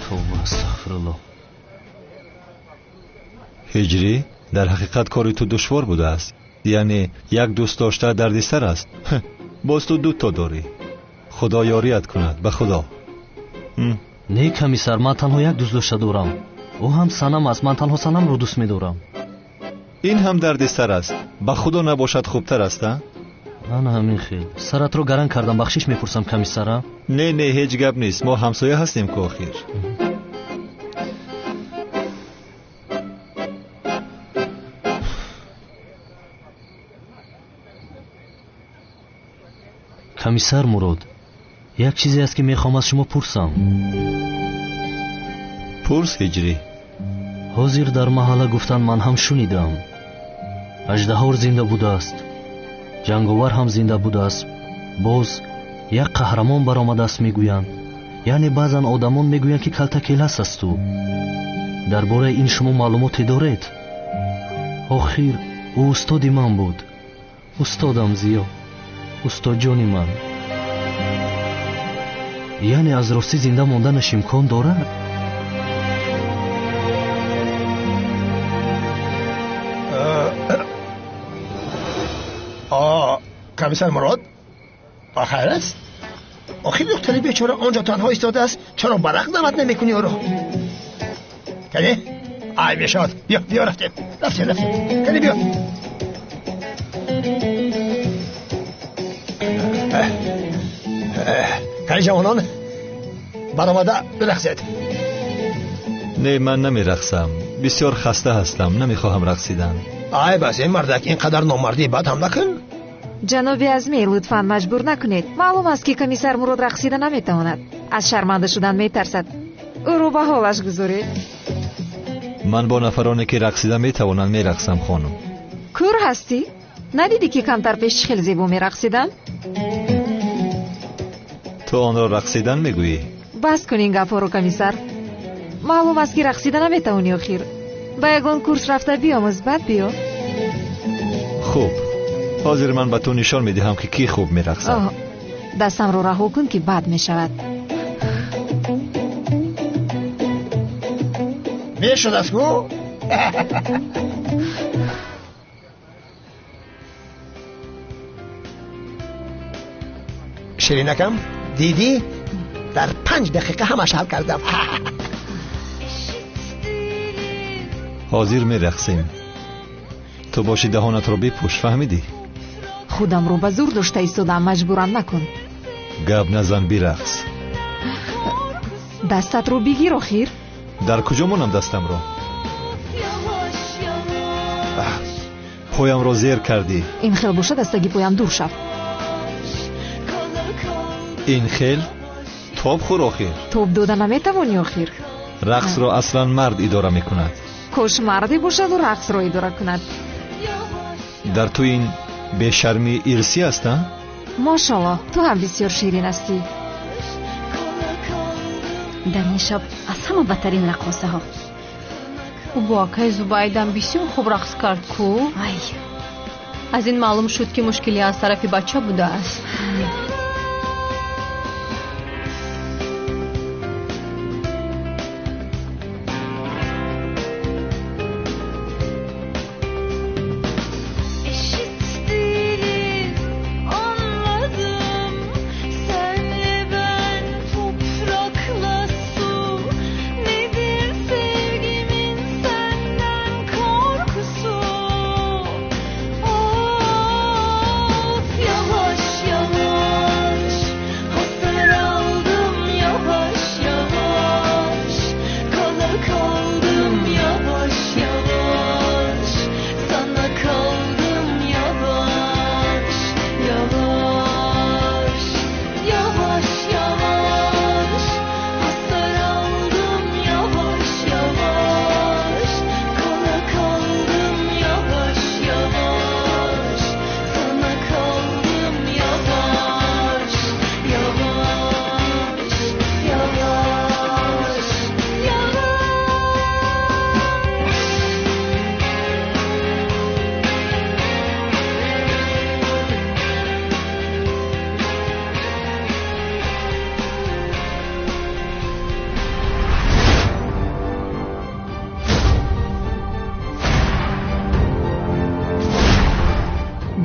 Тавба, астағфируллоҳ. Ҳиҷрӣ, дар ҳақиқат кори ту душвор будааст. Яъне як дӯст дошта дардисар аст. Боз ту дуто дорӣ. Худо ёрият кунад, ба Худо. Не, комиссар, ман танҳо як дӯст дошта дорам. Ӯ ҳам Санам аст. Ман танҳо Санамро дӯст медорам. Ин ҳам дардисар аст. Ба Худо набошад хубтар аст, а? Ана ҳамин хел. Саратро гаран кардам, бахшиш мепурсам, комиссара. Не, не, ҳеҷ гап нест. Мо ҳамсоя ҳастем ку охир. Комиссар Мурод, як чизе аст, ки мехоҳам аз шумо пурсам. Пурс, ҳиҷрӣ. Ҳозир дар маҳалла гуфтанд, ман ҳам шунидам, аждаҳор зинда будааст, ҷанговар ҳам зинда будааст, боз Як қаҳрамон баромадааст мегӯянд. Яъне баъзан одамон мегӯянд, ки калта Келас аст ӯ. Дар бораи ин шумо маълумоте доред? Охир ӯ устоди ман буд. Устодам Зиё, устодҷони ман. Яъне аз ростӣ зинда монданаш имкон дорад? Комиссар Мурод, хайр аст? Охир духтари бечора он ҷо танҳо истодааст. Чаро ба рақс даъват намекунӣ ӯро? Кане? Ай мешавад. Биё, биё, рафтем. Рафтем, рафтем. Кане биё. Кане ҷавонон, баромада бирақсед. Не, ман намерақсам. Бисёр хаста ҳастам, намехоҳам рақсидан. Ай бас, ин мардак, ин қадар номардӣ бад ҳам накун. Ҷаноби Азмӣ, лутфан маҷбур накунед. Маълум аст, ки комиссар Мурод рақсида наметавонад. Аз шарманда шудан метарсад. Ӯро ба ҳолаш гузоред. Ман бо нафароне ки рақсида метавонанд мерақсам, хонум. Кӯр ҳастӣ? Надидӣ, ки камтар пеш чӣ хел зебо мерақсидам? Ту онро рақсидан мегӯӣ? Бас кун ин гапҳоро, комиссар. Маълум аст, ки рақсида наметавонӣ охир. Ба ягон курс рафта биомӯз, баъд биё. Хуб, ҳозир ман ба ту нишон медиҳам, ки кӣ хуб мерақсад. Дастамро раҳо кун, ки бад мешавад. Мешудааст ку? Ширинакам, дидӣ? Дар 5 дақиқа ҳамаш ҳал кардам. Ҳозир мерақсем. Ту боши даҳонатро бипӯш, фаҳмидӣ? Худамро ба зур дошта истодам, маҷбурам накун. Гап назан, бирақс. Дастатро бигир охир. Дар куҷо монам дастамро? Поямро зер кардӣ. Ин хел бошад, аз таги поям дур шав. Ин хел? Тоб хӯр охир. Тоб дода наметавонӣ охир. Рақсро аслан мард идора мекунад. Кош марде бошаду рақсро идора кунад. Дар ту ин бешармии ирсӣ аст, а? Мошаллоҳ, ту ҳам бисёр ширин ҳастӣ. Дар ин шаб аз ҳама бадтарин раққосаҳо. Ӯ бо акаи Зубайдам бисёр хуб рақс кард ку. Ай, аз ин маълум шуд, ки мушкилӣ аз тарафи бача будааст.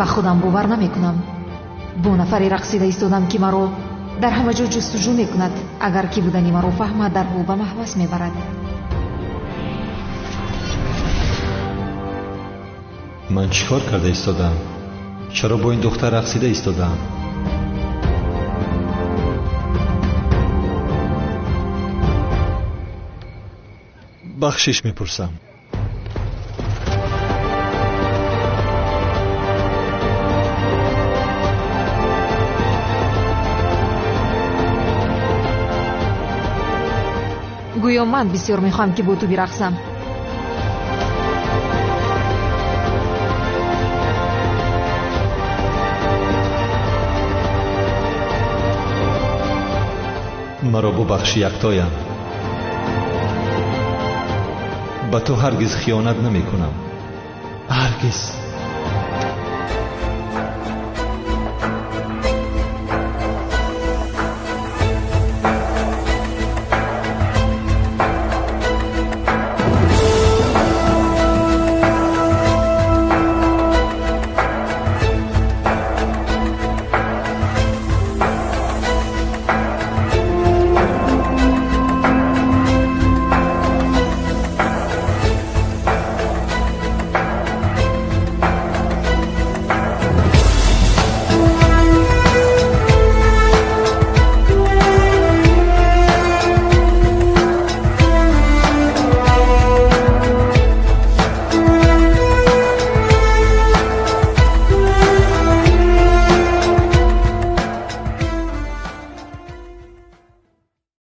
Ба худам бовар намекунам. Бо нафаре рақсида истодам, ки маро дар ҳама ҷо ҷустуҷӯ мекунад. Агар ки будани маро фаҳмад, дарҳол ба маҳбас мебарад. Ман чӣ кор карда истодам? Чаро бо ин духтар рақсида истодам? Бахшиш мепурсам. Гӯё ман бисёр мехоҳам, ки бо ту бирақсам. Маро бубахш, яктоям. Ба ту ҳаргиз хиёнат намекунам. Ҳаргиз.